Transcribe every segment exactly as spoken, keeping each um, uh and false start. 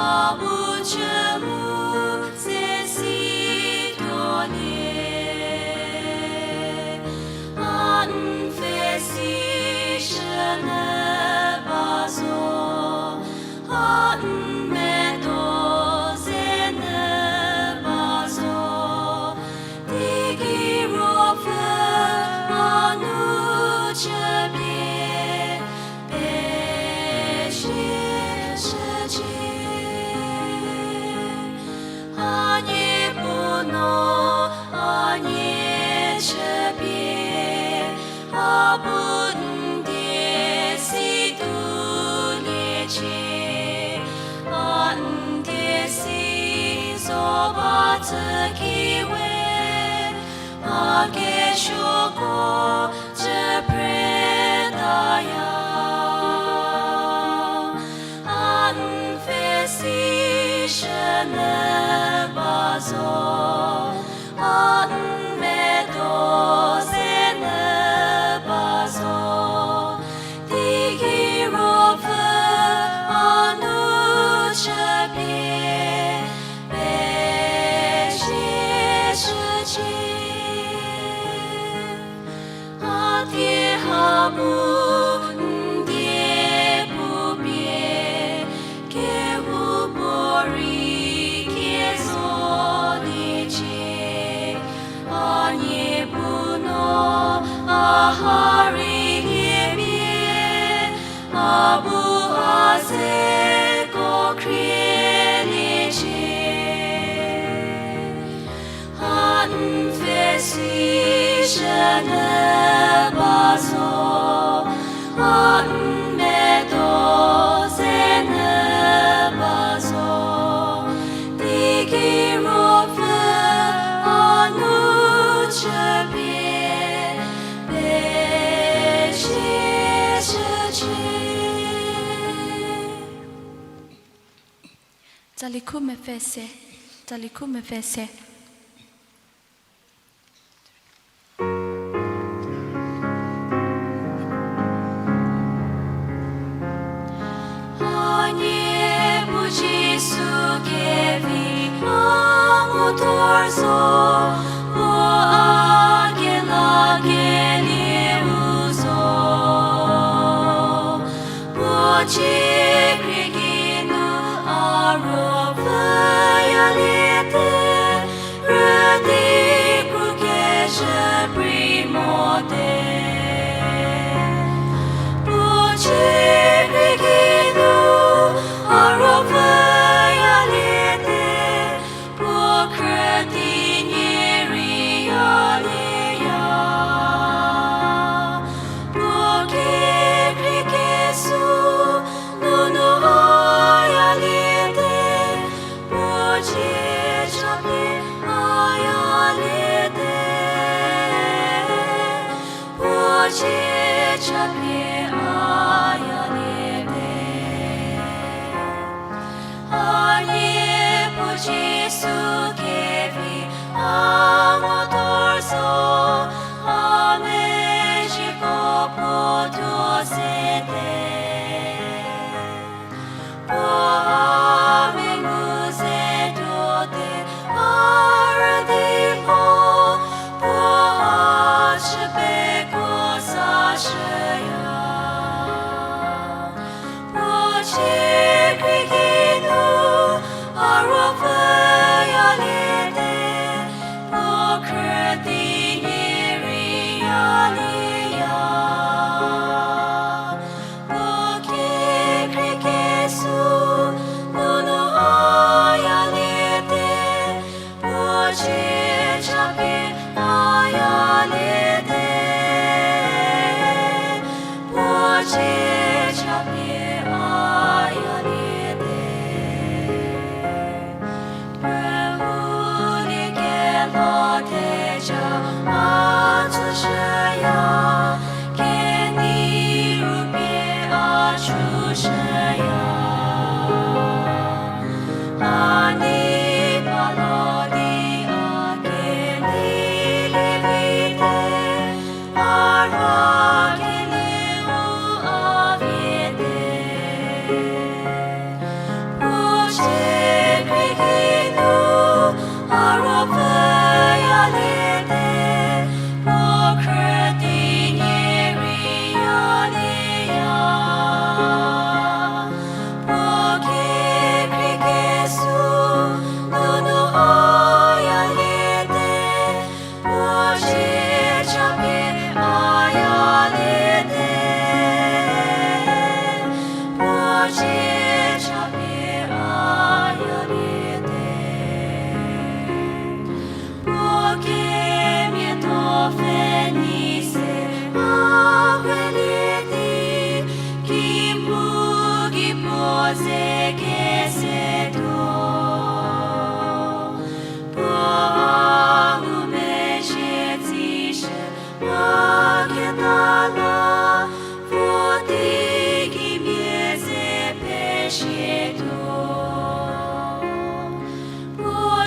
A bu chü mu se si tuolie, a n pfhe si shünyü ba zo, a n medo zenyü ba zo, teigei ruopfü a nu chüpie pezie shücie. A Niepuu no a nie chüpie, a bu n die si tuoliecie, a n die si zo ba tsü ki we, a kesuoko chü phrütaya. A n pfhe si shünyü ba zo, a n medo zenyü ba zo, teigei ruopfü a nu chüpie pezie shücie. A die ha bu n die pupie kehoupuorei kie zo di cie, a Niepuu no a ha rei lie pie, a bu a zeko khrieliecie. A n pfhe si shünyü ba zo, a n medo zenyü ba zo, teigei ruopfü a nu chüpie pezie shücie. Tsali khu mepfü se, tsali khu mepfü se. A Niepuu Jisu kevi a ngutuo zo, puo a kelakelieu zo. Puo cie krie geinu a ruopfü yaliete, rüdi kru kezhü prei mote. Puo cie krie geinu a ruopfü yaliete, puo khrüti nie rei yalieya. Puo kekhrie kesuo nunu a yaliete, puo cie chapie a yaliete, puo cie chapie a yaliete. A Niepuu Jisu kevi a ngutuo zo, a mezhieko puo tuo sete. Puo a mengu ze tuote, a rüdi mo, puo a chüpeko sashüya. Puo cie krie geinu a ruopfü yalie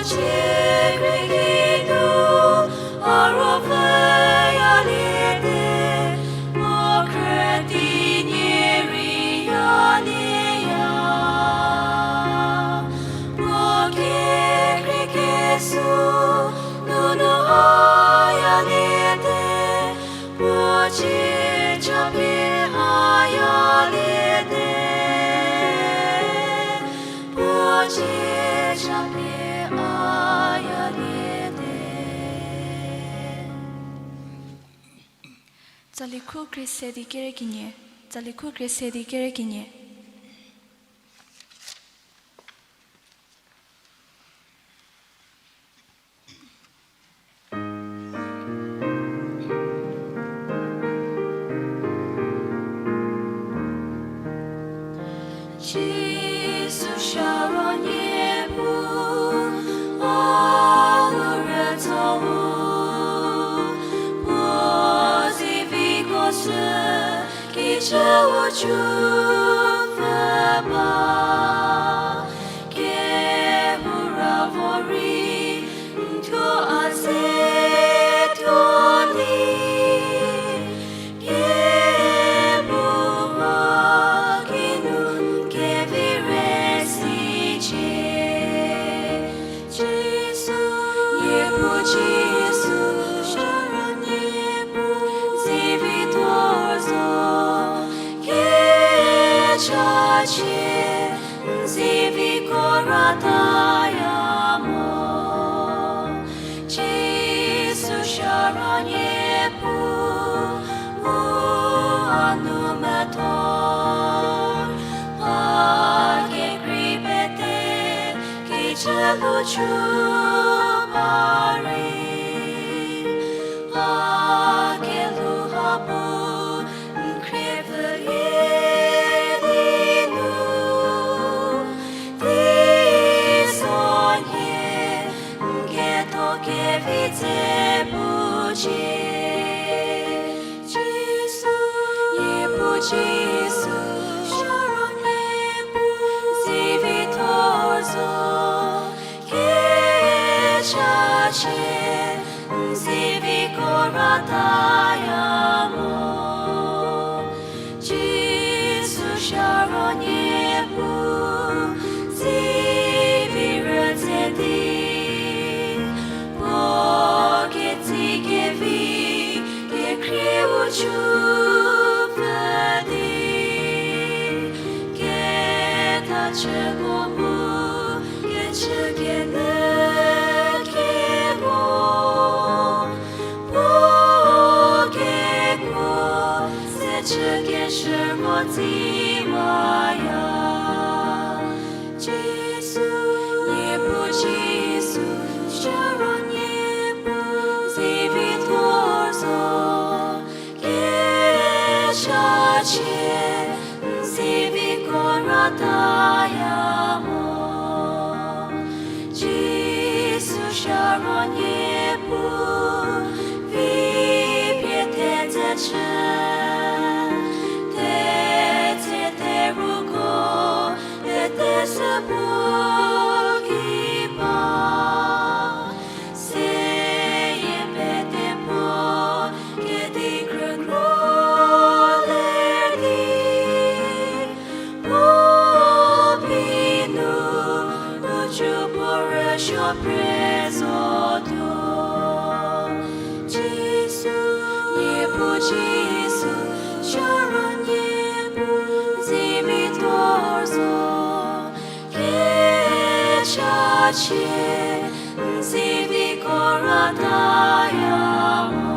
Chikri kinu a ruopfü yaliete, puo khrüti nie rei yalieya. Puo kekrei kesuo nunu a yaliete, puo chiecha pie a yaliete, puo chiecha pie a yaliete. Tsali khu krie se di kere kenie, tsali khu krie se di kere kenie. Jisu Sharon niepu, a nu rütsa-u, puo ziviko sü, kicüu chüpfü ba, kehou ra vorei, n thuo a ze thuo di, kebua kinu n kevi rei sicie. Jisu, niepu Jisu, Sharon niepu, zivituo zo, kechachie, n ziviko rataya mo. Jisu Sharon niepu, mu a nu metho, a kekrei pete, kicü lu chü ba rei, a kelhou ha bu, n khriepfülie di nu, teisonhie, n ketho kevi dze pucie. Jisu, niepu Jisu, Sharon niepu, zivituo zo, kechachie, n ziviko rataya mo. Jisu Sharon niepu, zivi rütse di, puo ketsi kevi, kekhrieu chüpfü di, kethachüko mu, kechü kenyü keko, puo kekuo, se chü keshürko tsi waya. Jisu, niepu Jisu, Sharon niepu, zivituo zo, kechachie, n ziviko rataya mo. Jisu Sharon niepu, vi pie thedze chü, thedze theruko, pete sü puo ki ba, seyie pete puo kedi khrükhro ler di, puo phi nu, nu ju puo rüsuo phre zotuo. Jisu, niepu Jisu, Sharon niepu, zivituo zo, kechachie, n ziviko rataya mo.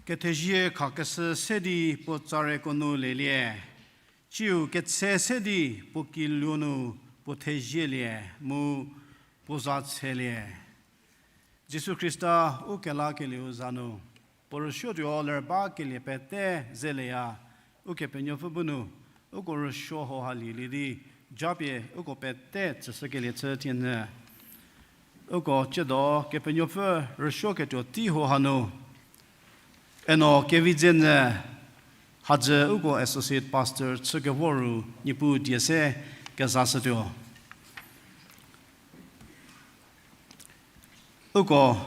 Kethezie khakeshü se di puo tsareko nu lelie, tsiu ketse se di puo kiluo nu puo thezielie mu puo za tshelie. Jisu Khrista u kelakelieu za nu, puo rüsuotuo ler bakelie pete zeleya, Ukepenuopfü bu nu, uko rüsuo hauha lielie di, japie uko pete tsüshükelie chü thienyü. Uko tsiedo Kepenuopfü rüsuoketuo tei hauha nu, Eno Kevidzenyü Hadzü uko Associate Pastor chükevo ru Niepuu die se kezashütuo. Uko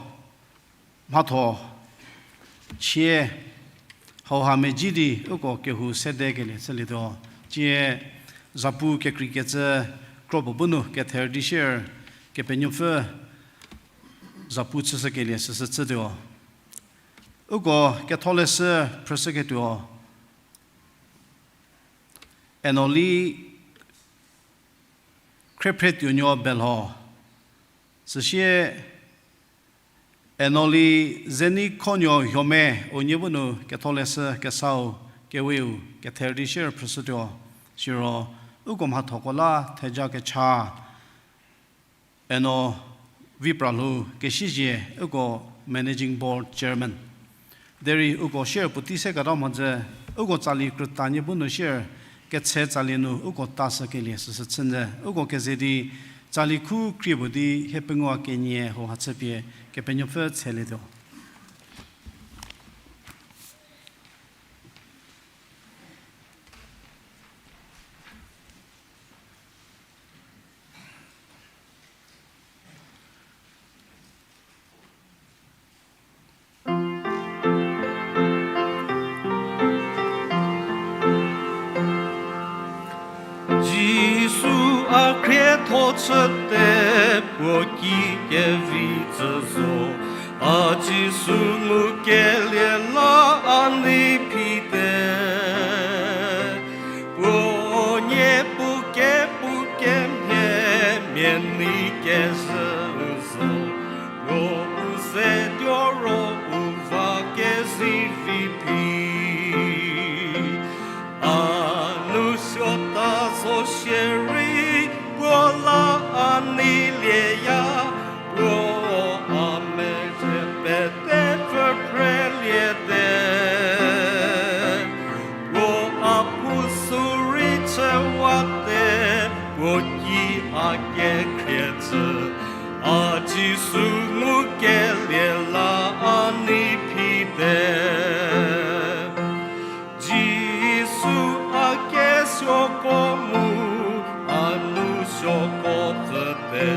mhatho chie hauha medzi di uko kehou sedekelie chülietuo. Tsie zapu kekreikecü kro puo bu nu kether di share Kepenuopfü zapu chüshükelie süsü chütuo. Uko ketholeshü phrüshüketuo. Eno li Khriephretuonuo Belho, süsie Eno li Zenikhonuo Hiome, unie bu nu ketholeshü kesau keweu kether di share phrüshütuo. Siro uko mhathoko la theja kecha Eno Vipralhou Kesiezie, uko Managing Board Chairman. Derei uko share puotei se keta mhodzü, uko tsali krütanie bu nu share ketse tsali nu uko tashükelie süsü chünyü, uko keze di tsali khu krie puo di hiepengou kenie hauha chüpie Kepenuopfü tshelietuo. Jisu a khrietho chüte puo ki kevi tsü zo, a Jisu ngukelie la a nei phite. Puo nie puo kepu kemhie mia nei kezhü u zo, puo u ze tuo ro u va kezivi phi. A nu suota zo shierei, puo la a neilieya, puo a mezhie pete pfü phreliete. Puo a puo sü rei chüwate, puo ki a kekhrie tsü, a Jisu ngukelie la a nei phite. Jisu a kesuoko mu, a nu suoko pfüte,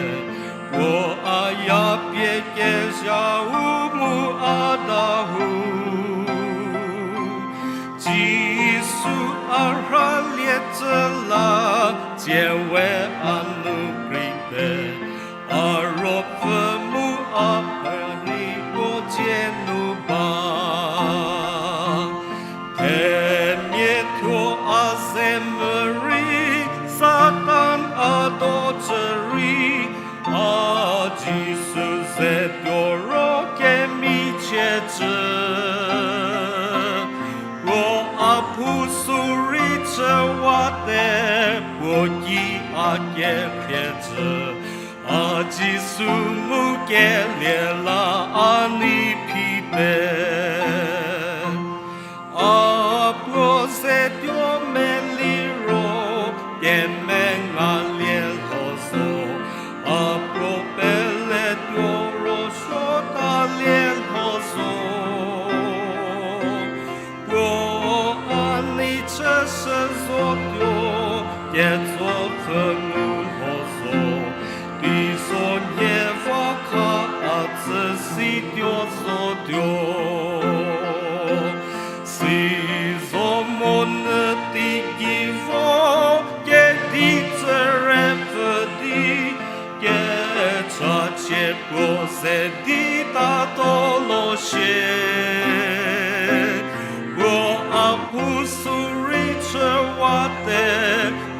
puo a ya pie kezhau mu a da hu. Jisu a rhalie tsü la, tsie we a nu kreite, a ruopfü mu a pfhünuoko dzie nu ba. Themia thuo a ze mürei, Satan a do tsü rei, a Jisu ze tuo ro kemichie tsü. Puo a puo sü rei chüwate, puo ki a kekhrie tsü, a Jisu ngukelie la a nei phite. A puo ze tuo meliro, kemengalie lho zo, a puo pele tuo ro suotalie lho zo. Puo a nei chüshü zotuo, ketsopfhü ngu lho zo, teiso nhie va kha a tsü si tuo zotuo. Sizo monyü teigei vo, kedi tsüre pfü di, kechachie puo ze di tatuo lo shie. Puo a puo sü rei chüwate,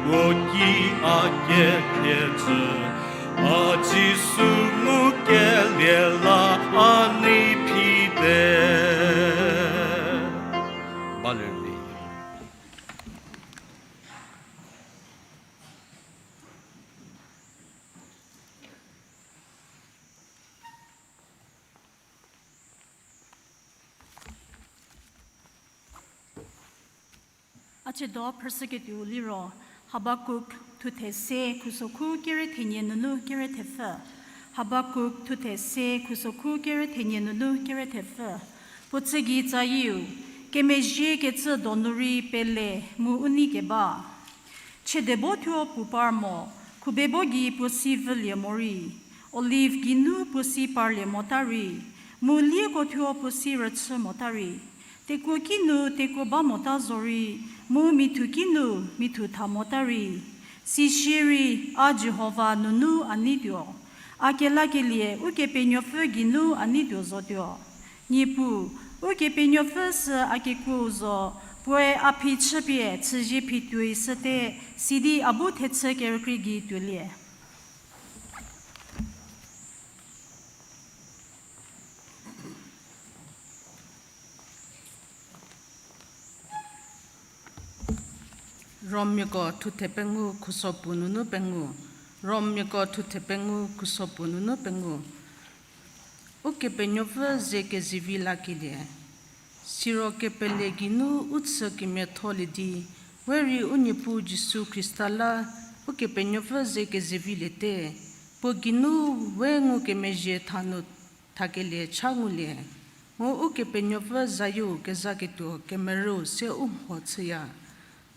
puo ki a kekhrie tsü, a Jisu ngukelie la a nei phite. Tsiedo phrüshüketuou liro, Habakuk thuthe se khusokhu kere thenie nunu kere thepfü. Habakuk thuthe se khusokhu kere thenie nunu kere thepfü. Puo chü gei tsayieu, kemezhiekecü donu rei pele mu u nei keba. Chiedebo thuo puo par mo, khubebo gei puo si vülie morei, olive geinu puo si parlie mota rei, mu lieko thuo puo si rüchü mota rei, tekuo kinu tekuo ba mota zorei, mu mithu kinu mithu tha mota rei, sisierei, a Jihova nunu a neituo, a kelakelie Ukepenuopfü geinu a neituo zotuo. Niepuu, Ukepenuopfü sü a kekuou zo, puoe a phi chüpie chüzie phi tuoi shüte, sidi a bu thechü kerükrie gei tuolie. Rommiako thuthe pengou khuso puo nunu pengou. Rommiako thuthe pengou khuso puo nunu pengou. Ukepenuopfü ze kezivi lakelie. Siro kepele geinu u chü kemiatholie di, we rei u Niepuu Jisu Khrista la Ukepenuopfü ze keziviliete, puo geinu we ngukemezhie tha nu thakelie cha ngulie, mu Ukepenuopfü zayie kezhaketuo kemerüu se u mho chüya.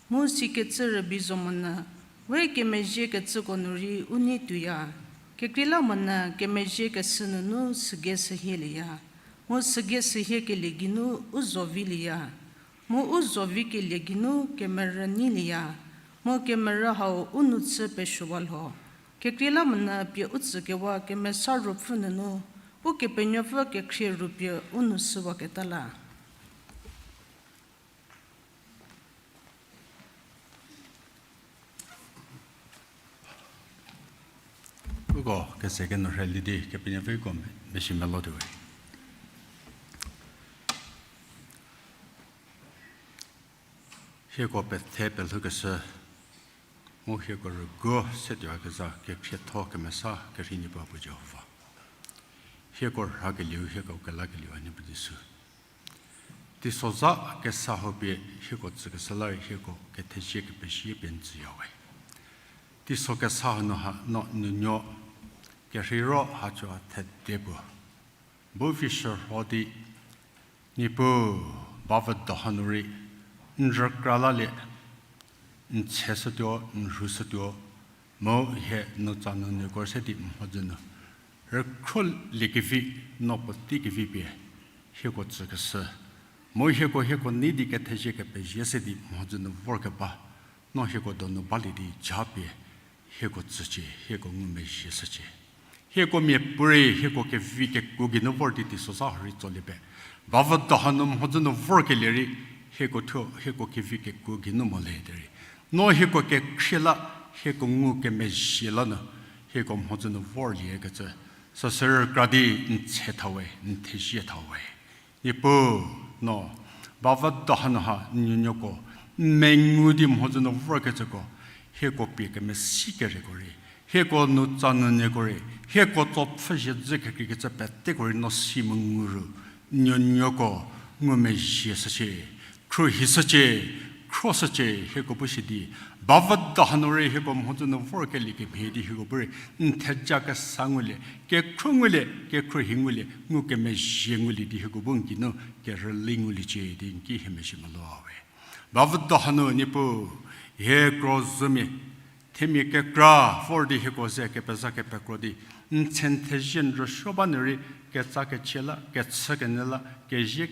Mu sikecü rübei zo monyü, we kemezhie kecüko nu rei u nei tuoya. Kekreilamonyü kemezhie keshü nunu sügei sühielieya, mu sügei sühiekelie geinu u zo vilieya, mu u zo vikelie geinu kemerü neilieya, mu kemerü hau u nou chü pesuowa lho. Kekreilamonyü pie u tsükewa Kemesa Ruopfü nunu Ukepenuopfü kekhrie rupie u nou shüwaketa la. Uko keze kenu rheli di Kepenuopfüko mesi melotuowe. Hieko pethe pelhoukeshü, mu hieko rüguo setuoyakezha kekhrietho kemesa kerhei Niepuu puo Jihova. Hieko rhakelieu, hieko kelakelieu a Niepuu Jisu. Teisozha kesa hau pie hieko tsükeshü la rei hieko kethezie kepezie pie n tsüyawe. Teiso kesa hanu ha no nuonuo kerheiro haco a thede puo bu vi shürho di, Niepuu, bavüdo hanu rei n rükra lalie, n tsheshütuo, n rhushütuo, mu hie nutsa nunyüko se di mhodzü nu rükhrolie kevi, no puotei kevi pie hieko tsükeshü, mu hieko hieko nei di kethezie kepezie se di mhodzü nu vorkeba, no hieko donu balie di japie hieko tsücie, hieko ngumezhie shücie. Hieko miapuorei hieko kevi kekuo geinu vor di teisozha rei tsolie pie, bavüdo hanu mhodzü nu vorkelie rei, hieko thuo hieko kevi kekuo geinu mo le derei, no hieko kekhrie la, hieko ngukemezhie la nu hieko mhodzü nu vorliekecü, süsü rükra di n tshe thawe, n thezie thawe. Niepuu, no bavüdo hanu ha n nuonuoko n mengu di mhodzü nu vorkecüko, hieko pie kemesi kereko rei, hieko nutsa nunyüko rei, hieko tsopfhüzie dzü kekreikecü peteko rei no si mu ngu ru, n nuonuoko ngumezhie shücie, khruohi shücie, khro shücie, hieko bu si di bavüdo hanu rei hieko mhodzü nu vorkelie kemhie di hieko bu rei n theja kesa ngulie, kekhruo ngulie, kekhruohi ngulie, ngukemezhie ngulie di hieko bu n geinu kerüli nguliecie di n ki hie mezhie melowe. Bavüdo hanu Niepuu, hie krozümia themia kekra vor di hieko ze kepezha kepekro di n tshenthe zhie n rüsuo ba nu rei, ketsa kechie la, kechü kenie la, kezie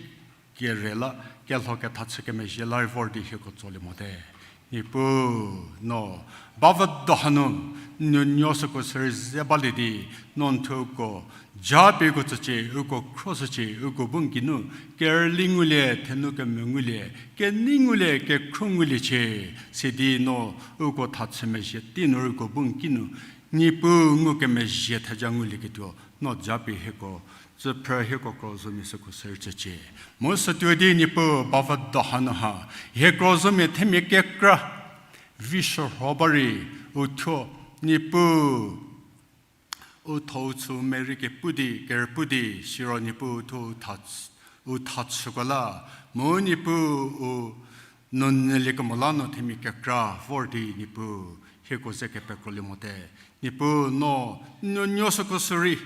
kere la, kelho ketha chü kemezhie la rei vor di hieko tsolie mote. Niepuu, no bavüdo hanu n nuonuo süko sürei ze balie di, no n thuo uko japie uko tsücie, uko khro shücie, uko bu n geinu kerüli ngulie, thenu kemvü ngulie, kenei ngulie, kekhruo nguliecie, sidi no uko tha chü mezhie tei nu rei uko bu n geinu Niepuu ngukemezhie theja ngulieketuo no japie hieko tsüphrü hieko krozümia süko sürei tsücie. Mu sütuo di Niepuu bavüdo hanu ha hie krozümia themia kekra vi shürho ba rei, u thuo Niepuu u tho u chü merei kepu di kerüpu di siro Niepuu u thuo u tha chüko la, mu Niepuu u No nyüliekemo la no themia kekra vor di Niepuu, hieko ze kepekrolie mote. Niepuu no, n nuonuo süko sürei,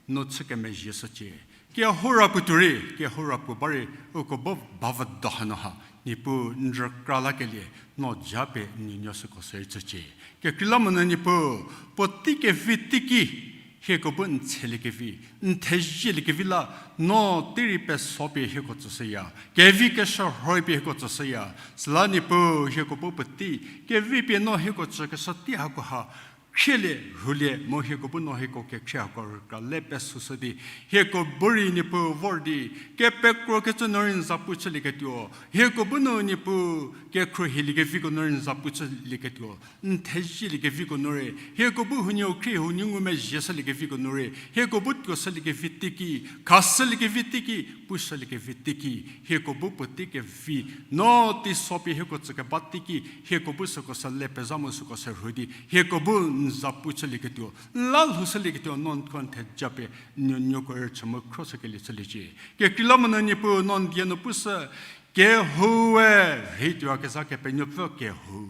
no chü kemezhie shücie. Kehou ra puo tuorei, kehou ra puo barei, uko bu bavüdo hanu ha, Niepuu n rükra lakelie, no japie n nuonuo süko sürei chücie. Kekreilamonyü Niepuu, puotei kevi teiki, hieko bu n tseliekevi, n thezieliekevi la, no teirei pesopie hieko tsüshüya, kevi keshürhoipie hieko tsüshüya, süla Niepuu hieko bu puotei, kevipie no hieko tsükeshü tei hakoha, khrielie, rhulie, mu hieko bu no hieko kekhrie hako rükra le pesüshü di, hieko bu rei Niepuu vor di, kepekrokecü nu rei n zapu chülieketuo, hieko bu nu Niepuu kekhruohiliekeviko nu rei n zapu chülieketuo, n thezieliekeviko nu rei, hieko bu huoniehuo khrie huoniehuo ngumezhie shüliekeviko nu rei, hieko bu tuoshüliekevi teiki, khashüliekevi teiki, pushüliekevi teiki, hieko bu puotei kevi, no teisopie hieko tsükeba teiki, hieko bu süko sü le pezha mu süko sü rhu di, hieko bu n zapu chülieketuo, n la lhoushülieketuo, no n thuo n thejapie, n nuonuoko rei chü mu khro shükelie chüliecie. Kekreilamonyü Niepuu no n die nu pushü, kehoue rheituoyakezha Kepenuopfü kehou.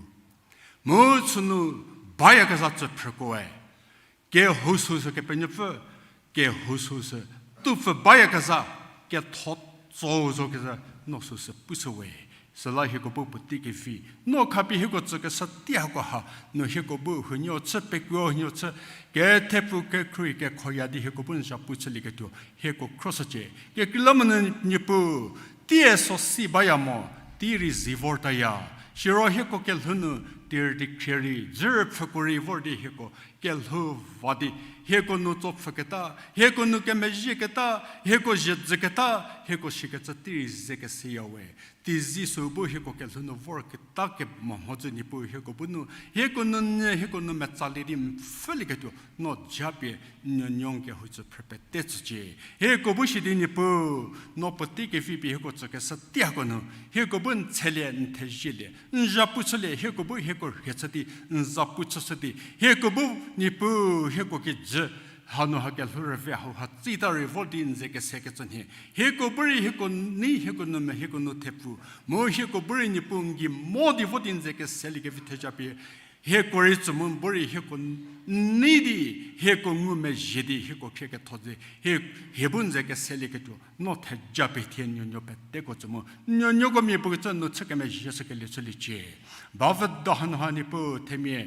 Mu sünu bayakezha tsüphrükoe. Kehou süsü Kepenuopfü, kehou süsü tupfü bayakezha, ketho tso zokezha, no süsü pushüwe. Süla hieko bu puotei kevi, no khapie hieko tsükeshü tei hakoha, no hieko bu huoniehuo chü pekuo huoniehuo chü, kethepfu kekhruohi kekhoya di hieko bu n zapu chülieketuo, hieko khro shücie. Kekreilamonyü Niepuu, tei sosi baya mo, tei rei zi vortaya. Siro hieko kelhou nu, tei rei di khrie rei, dzü rüpfhüko rei vor di hieko kelhou va di, hieko nu tsopfhüketa, hieko nu kemezhieketa, hieko zhie dzüketa, hieko shikecü tei rei ze keseyawe. Teizie sü bu hieko kelhou nu vorketa kemo mhodzü Niepuu hieko bu nu, hieko nu nyü, hieko nu metsalie di n pfhülieketuo, no japie n nuonuo kehou tsüphrü pete tsücie. Hieko bu shi di Niepuu, no puotei kevi pie hieko tsükeshü tei hako nu, hieko bu n tselie, n thezielie, n zapu chülie, hieko bu hieko rhie chü di, n zapu chüshü di, hieko bu Niepuu, hieko kijü, hanu ha kelhou rüve hauha tsita rei vo di n ze kesekecü nhie. Hieko bu rei hieko nei, hieko nu me, hieko nu thepfu. Mu hieko bu rei Niepuu n gei mo di vo di n ze keseliekevi theja pie. Hieko rei tsü mu bu rei hieko nei di, hieko ngumezhie di, hieko khrie ketho di, hie, hie bu n ze keselieketuo, no theja pie thie n nuonuo peteko tsü mu. N nuonuoko mia puo kecü nu chü kemezhie shükelie chüliecie. Bavüdo hanu ha Niepuu themia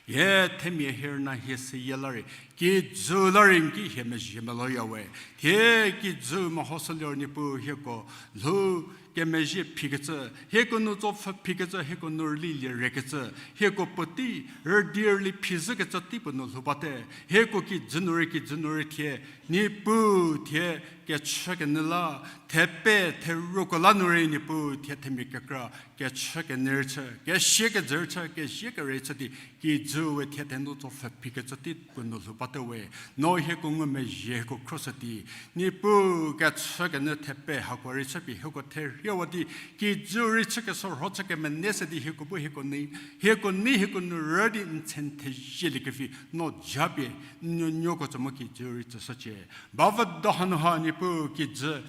hie themia hie rüna hie seyie la rei, kijü la rei n ki hie mezhie meloyawe. Thie kijü mehoshülie Niepuu hieko lhou kemezhie phikecü, hieko nu tsopfhü phikecü, hieko nu rüli lie rekecü, hieko puotei rüdi rüli phizhükecü tei puo nu lhou bate, hieko kijü nu rei, kijü nu rei thie, Niepuu thie kechü kenyü la, thepe, theruko la nu rei Niepuu thie themia kekra, kechü kenyü rei chü, kesie kejü rei chü, kezie kerei chü di, kijü we thie thenu tsopfhü phikecü tei puo nu lhou bate we, no hieko ngumezhie hieko khroshü di, Niepuu kechü kenyü thepe hako rei chü pie hieko therhiewa di, kijü rei chü kesorho chü kemenei se di hieko bu hieko nei, hieko nei hieko nu rü di n tse n thezielie kevi, no japie, n nuonuoko tsü mu kijü rei tsüshücie. Bavüdo hanu ha Niepuu kijü,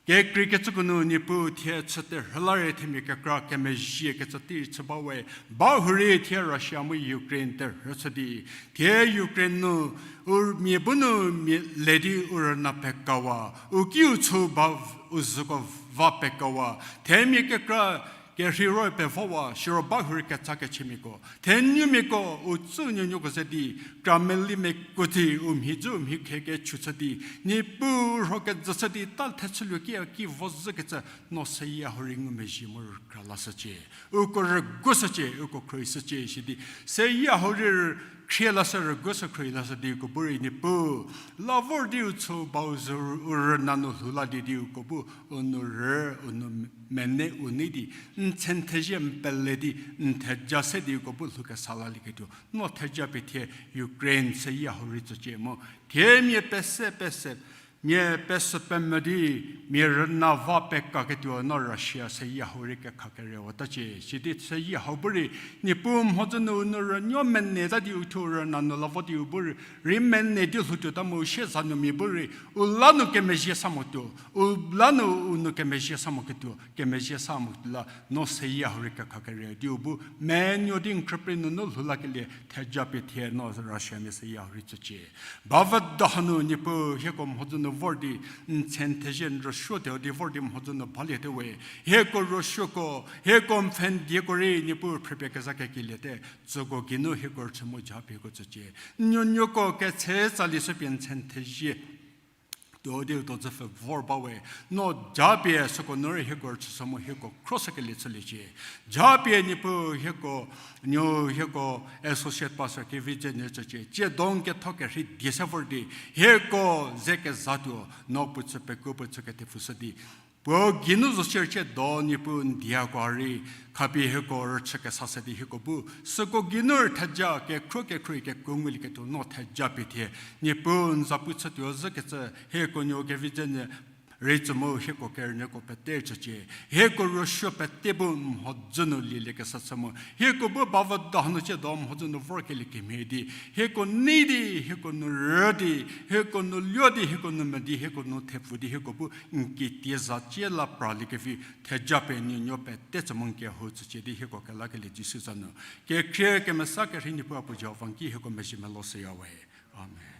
kekreikecüko nu Niepuu thie chü terhü la rei themia kekra kemezhie kecü tei rei chü ba we, ba hurei thie Russia mu Ukraine terhü chü di, thie Ukraine nu, u mia bu nu mia le di u rüna pekawa, u kiu chü ba u züko va pekawa, themia kekra kerhei roi pevowa, siro ba hurei ketsa kechümiako, thenumiako, u tsü nuonuoko ze di, krameli mekuo di, u mhi dzü u mhi khe kechu chü di, Niepuu rho kejü chü di, ta thechüluo ki a ki vo zhükecü, no seyie hau rei ngumezhie mu rükra lashücie. Uko rügushücie, uko khruohishücie shi di, seyie hau rei khrie lashü rügushü khruohi lashü di uko bu rei Niepuu, la vor di u chü ba u zü u rüna nu lhou la di di uko bu u nu rü, u nu mene u nei di, n tse n thezie n pele di, n theja se di uko bu lhou kesa lalieketuo, no theja pie thie Ukraine seyie hau rei tsücie mu, thiemia pese pese, Mia pesü pemvü di, mia rüna va pekaketuo no Russia seyie hau rei kekha kerewatacie. Sidi seyie hau bu rei, Niepuu mhodzü nu u nou rünuo meneta di u thuo rüna nu la vo di u bu rei, rei mene di lhoutuota mu u sieza nu mia bu rei, u la nu kemezhie sa motuo, u la nu u nou kemezhie sa moketuo, kemezhie sa moketuo la, no seyie hau rei kekha kere di u bu, menuo di n khrüprei nunu lhou lakelie, theja pie thie no Russia mia seyie hau rei tsücie. Bavüda hanu Niepuu hieko mhodzü nu vor di, n tsen thezie n rüsuo tuo di vor di mhodzü nu baliete we. Hieko rüsuoko, hieko n pfhendieko rei Niepuu phrüpie keza kekeliete, tsüko geinu hieko rüchü mu japie hieko tsücie. Nuonuoko ketse tsali shüpie n tsen thezie tuo di u do dzüpfü vor ba we, no japie süko nu rei hieko rüchüshü mu hieko khroshükelie chüliecie. Japie Niepuu hieko, nuo hieko associate pastor kevi dze nyü tsücie. Tsiedong ketho kerhei die se vor di, hieko ze kezatuo, no puo chü pekuo puo chü kethepfushü di, puo geinu zo shiercie do Niepuu n diakoha rei, khapie hieko rüchü kesa se di hieko bu, süko geinu rei theja kekhruo kekhruohi kekuo ngulieketuo no theja pie thie, Niepuu n zapu chütuo zhükecü, hieko nuo kevi dze nyü rei tsü mu hieko kerünyüko pete tsücie, hieko rüsuo pete bu mhodzü nu lieliekesa chü mu, hieko bu bavüda hanu tsiedo mhodzü nu vorkelie kemhie di, hieko nei di, hieko nu rü di, hieko nu luo di, hieko nu me di, hieko nu thepfu di, hieko bu n kitie za cie la praliekevi, theja pie nuonuo pete tsü mu n kehou tsücie di hieko kelakelie Jisu za nu. Kekhrie kemesa kerhei Niepuu a puo Jihova n ki hieko mezhie melou shüya we. Amen.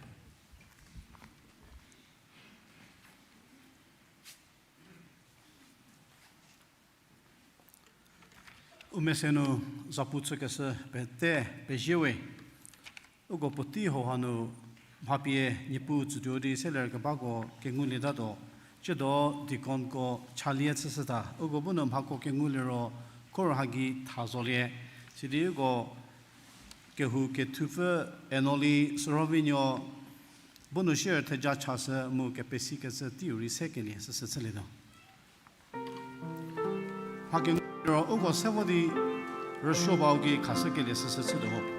U mese nu zapu chükeshü pete pezie we. Uko puotei hau hanu mha pie Niepuu tsütuo di seler kebako kengulietatuo. Tsiedo deaconko chalie chüshüta. Uko bu nu mhako kengu liro koro hagi tha zolie. Sidi uko kehou kethupfü Enoli Sürhovinuo bu nu share theja chashü mu kepesikecü teiu rei sekelie süsü chülietuo. Mha kengu liro uko se vo di rüsuo bau ki khashükelie süsü chütuo ho.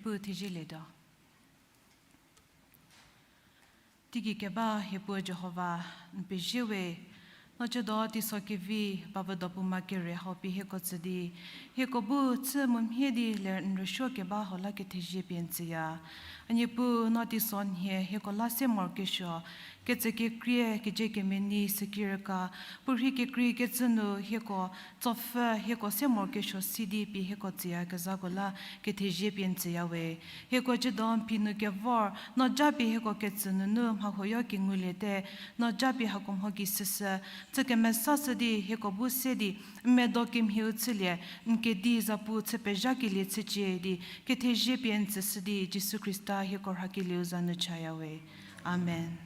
Pu thezielietuo. Teigei keba hie puo Jihova, n pezie we, no ciedo teiso kevi ba vü do puo ma kere hau pie hieko tsü di, hieko bu chü mu mhie di ler n rüsuo keba hau la kethezie pie n tsüya. A Niepuu, no teiso nhie hieko la se morokesuo, kecü kekrie, kezie kemeni, süki rüka, puorhi kekreikecü nu hieko tsopfü, hieko se morokesuo si di pie hieko tsüyakezhako la kethezie pie n tsüya we. Hieko ciedo n phi nu kevor, no japie hieko ketsü nunu mhahuoyo kenguliete, no japie hako mho gei süsü, chü kemesashü di hieko bu se di, n medo kemhieu chülie, n kedi zapu chü pezhakelie chücie di, kethezie pie n tsüshü di, Jisu Khrista hieko rhakelieu za nu chaya we. Amen.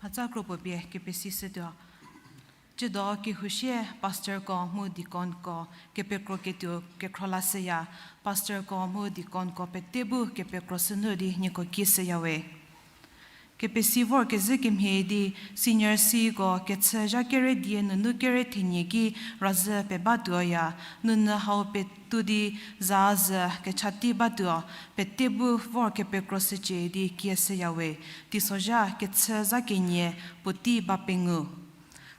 Mhatsa kropuo pie kepesishütuo. Ciedo kehousie pastorko mu deaconko kepekro ketuo kekhro lashüya. Pastorko mu deaconko pete bu kepekro sünu di nieko kieshüya we. Kepesi vorkezhü kemhie di senior siko kechü zha kere die nunu kere thenie ki razhü pebatuoya, nunu hau petu di za zhü kechatei batuo, pete bu vor kepekro shücie di kieshüya we. Teisozha kechü zha kenie puotei ba pengou.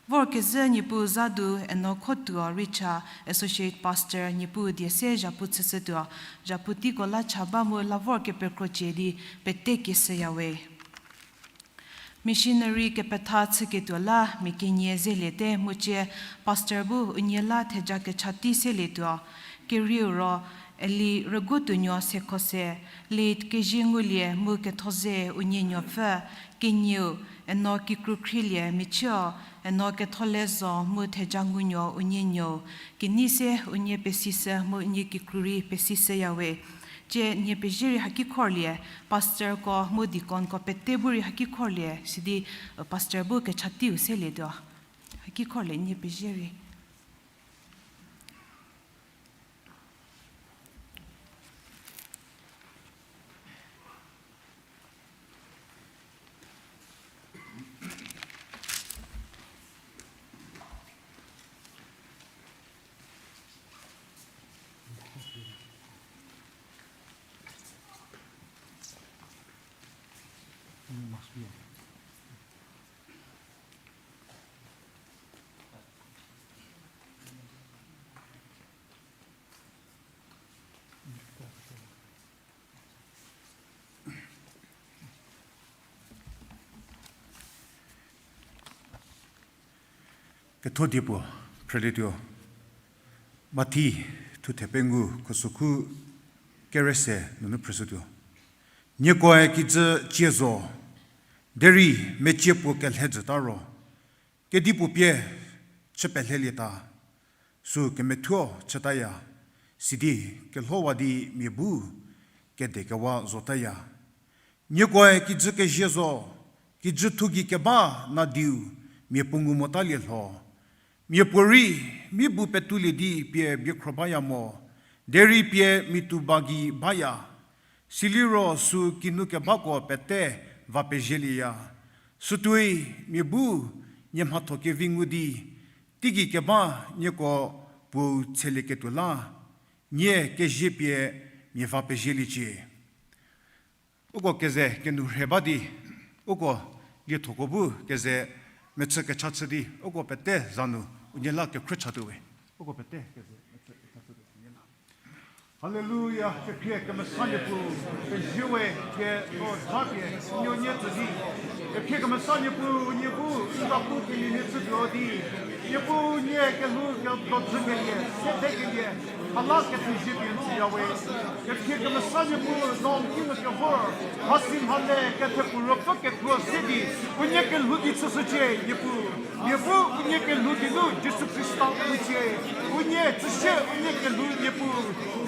Vorkezhü Niepuu za du Eno Khotuo rei cha, Associate Pastor, Niepuu die se zhapu chüshütuo, zhapu teiko la cha ba mu la vor kepekrocie di pete kieshüya we. Missionary kepetha chüketuo la mia kenie zeliete mu cie, pastor bu unie la theja kechatei selietuo. Kerieu ro, Eli Rüguotuonuo Sekhose, late Kezie Ngulie mu ketho ze unie nuopfü, kenieu, Eno Kikrukhrilie Michio, Eno Kethole Zo mu theja ngunuo unie nuou, kenei se unie pesishü mu unie kikru rei pesishüya we. Cie nie pezie rei haki khorlie, pastorko mu deaconko pete bu rei haki khorlie, sidi, uh, pastor bu kechateiu selietuo. Haki khorlie nie pezie rei. Ketho die puo phrelietuo. Mathi thuthe pengou khusokhu kere se nunu phrüshütuo. Niekoe kijü cie zo, derei mecie puo kelhe jüta ro, kedipuo pie chü pelhelieta, sü kemethuo chütaya, sidi kelhowa di mia bu kedekewa zotaya. Niekoe kijü kezie zo, kijü thu gei keba nadiu mia puo ngu motalie lho. Mia puorei mi bu petulie di pie biekhro baya mo, derei pie mi tou ba gei baya. Siliro sü kinu kebako pete va pezielieya. Sütuoi mia bu nie mhatho kevi ngu di, teigei keba nieko puou tselieketuo la, nie kezie pie mia va pezieliecie. Uko keze kenu rhe ba di, uko liethoko bu keze mechü kecha chü di, uko pete za nu unie la kekhrü chatuo we. Uko pete keze mechü kecha chütuo unie la. Haleluya, kekhrie kemesa Niepuu, pezie we, pie no tha pie, nuonie tsü di. Kekhrie kemesa Niepuu, nie bu n zapu kenienie chütuo di. Nie bu nie kelhou kedodzükelie, sedekelie, Hala kethezie pie n tsüya we. Kekhrie kemesa Niepuu, no n kinu kevor, mhasi mhale, kethepuo ruopfü kekuo se di, unie kelhou gei chüshücie, Niepuu. Niepuu, unie kelhou geinu Jisu Khrista ngucie. Unie tsüshie, unie kelhou Niepuu.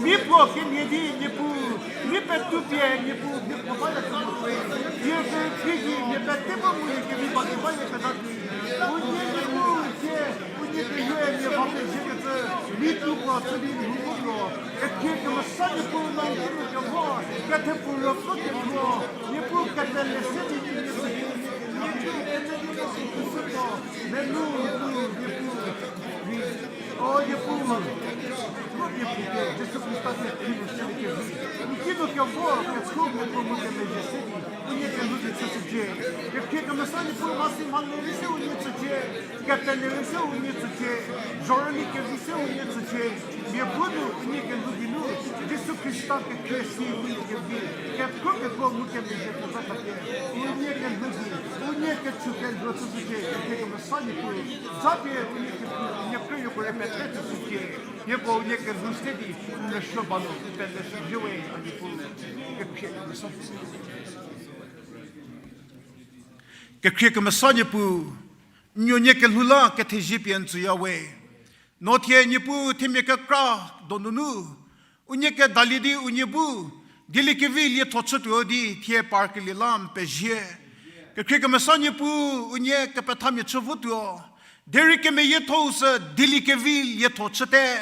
Mi puo kemhie di Niepuu. Mi petu pie Niepuu, mi puo baya kemhie. Thie kerükrie gei mia pete ba ngulie kevi ba di baya keza di. Unie Niepuu, thie unie kelhoue mia va pezie kecü, mi tu puo chü di lhou vo ro. Kekhrie kemesa Niepuu, no n kinu kevor, kethepuo ruopfü kekuo, Niepuu kepele se di Niepuu, Niepuu kecü di Niepuu khusupuo, melu nu Niepuu, vi, o Niepuu, Niepuu pie Jisu Khrista kekhrie nu se di kevi, n kinu kevor, kechü kekuo mu kemezhie se di, unie kelhou gei chüshücie. Kekhrie kemesa Niepuu, mhasi mhale rei se unie tsücie. Kepele rei se unie tsücie, zhorüli kevi se unie tsücie, mia bu nu unie kelhou geinu, Jisu Khrista kekhrie si ngulie kevi, kekhro kekuo mu kemezhie keza khapie, unie kelhou gei, unie kechü kelhou chüshücie, kekhrie kemesa Niepuu, zapie unie kephu, unie krünuoko rei pete tsüshücie, hieko unie kelhou se di, n rüsuo ba nu, n peleshüzhie we, a Niepuu, kekhrie kemesa Niepuu. Kekhrie kemesa Niepuu, n nuonie kelhou la kethezie pie n tsüya we. No thie Niepuu themia kekra donunu, unie kedalie di unie bu, dieliekevi lietho chütuo di thie parkelie la n pezie. Kekhrie kemesa Niepuu, unie kepethamia chü votuo. Derei kemeyiethou sü dieliekevi lietho chüte.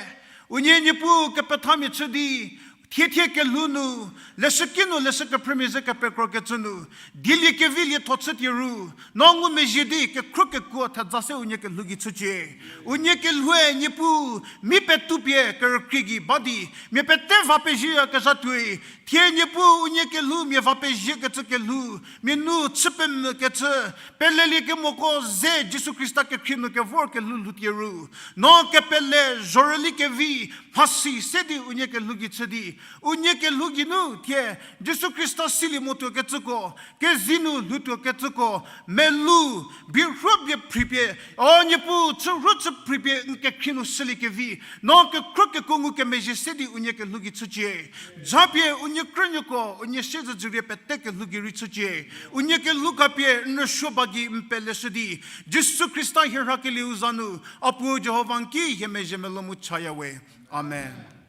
Unie Niepuu kepethamia chü di, thiethie kelhou nu, leshüki nu leshü kephrümia ze kepekrokecü nu, dieliekevi lietho chütie ru, no ngumezhie di kekhro kekuo thedza se unie kelhou gei chücie. Unie kelhoue Niepuu, mi petu pie kerükrie gei ba di, mia pete va pezhieyakezha tuoi, thie Niepuu unie kelhou mia va pezhiekecü kelhou, mia nu chü pemvükecü, peleliekemoko ze Jisu Khrista kekhrie nu kevor kelhou lhoutie ru, no kepele zhorüli kevi, mhasi se di unie kelhou gei chü di, unie kelhou geinu thie, Jisu Khrista silie motuokecüko, kezei nu lhoutuokecüko, melu, bierhuo bie phripie, o Niepuu, chürhuo chü phripie n kekhrie nu shüliekevi, no kekhro kekuo ngukemezhie se di unie kelhou gei chücie. Japie unie krünuoko, unie siezedzürie pete kelhou gei rei chücie. Unie kelhou khapie n rüsuo ba gei n peleshü di, Jisu Khrista hie rhakelieu za nu, a Puo Jihova n ki hie mezhie melou mu chaya we. Amen.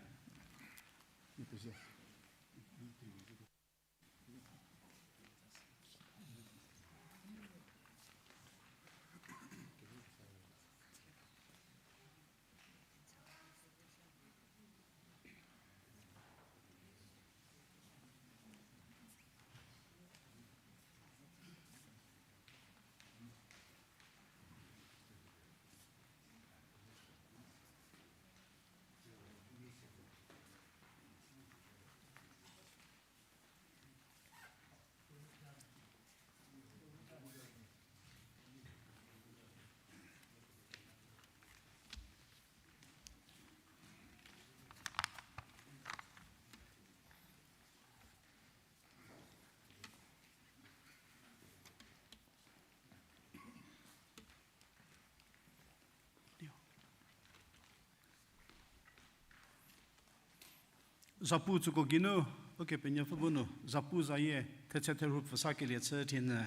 Zapu tsüko geinu, Ukepenuopfü bu nu, zapu zayie, thetse therhu pfü sakelie chü thienyü.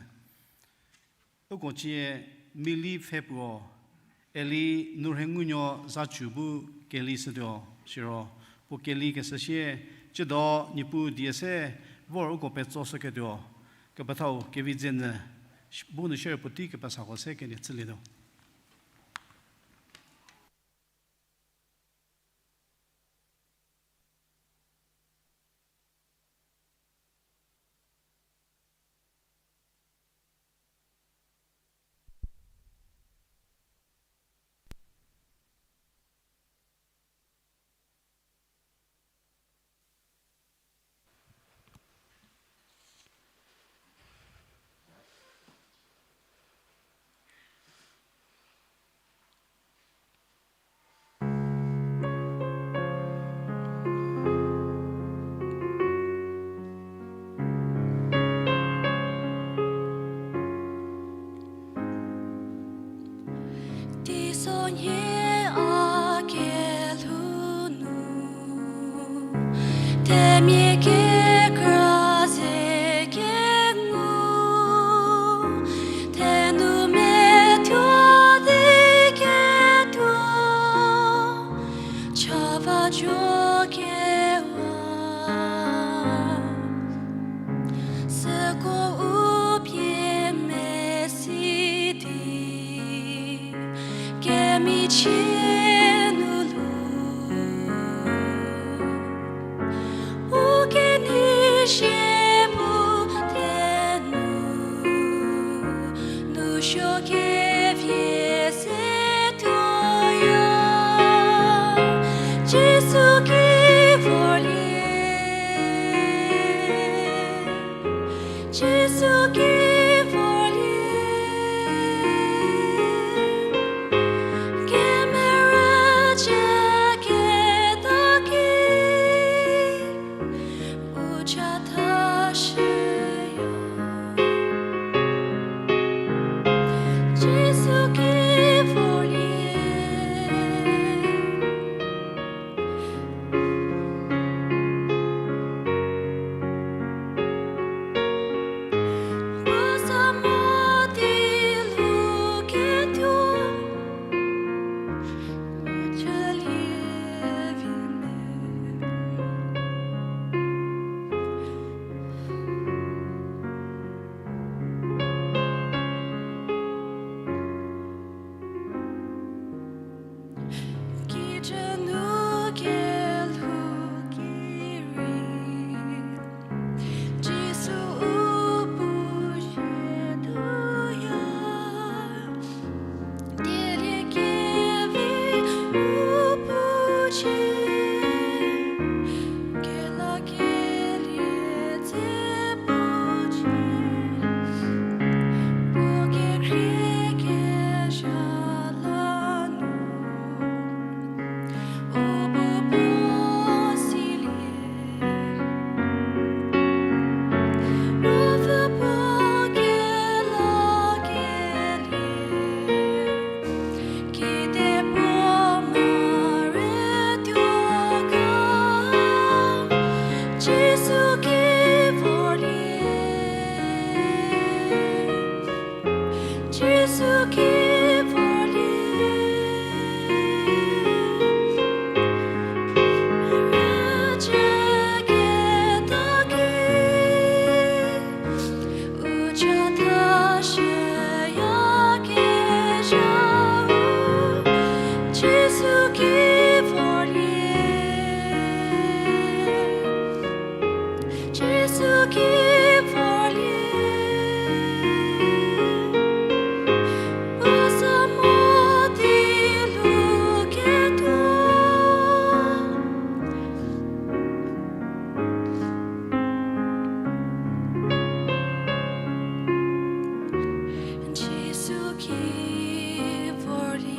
Uko cie mili pfhe puo, Eli Nurhengunuo zacu bu kelishütuo, siro puo kelikeshü sie, tsiedo Niepuu die se vor uko petsoshüketuo, kepethau kevi dze nyü, bu nu shierei puotei kepesako se kenie chülietuo. Teisonhie a kelhou nu. Jisu ki vorlie, kemerüchü ketaki, u chatha shüya. Jisu ki vorlie. Kijü nu kelhou ki rei, Jisu u pu shie tuya. Dieliekevi u pu shie, kelakelie dze pu shie, puo kekhrie kezha la nu, u bu puo silie. Ruopfü puo kelakelie, kide puo mare tuo ga, Jisu ki vorlie. Jisu ki vorlie. Rüchü ketaki, u chatha shüyakezhau, Jisu ki vorlie. Jisu ki vorlie, puo za mo di luketuo. Jisu ki vorlie.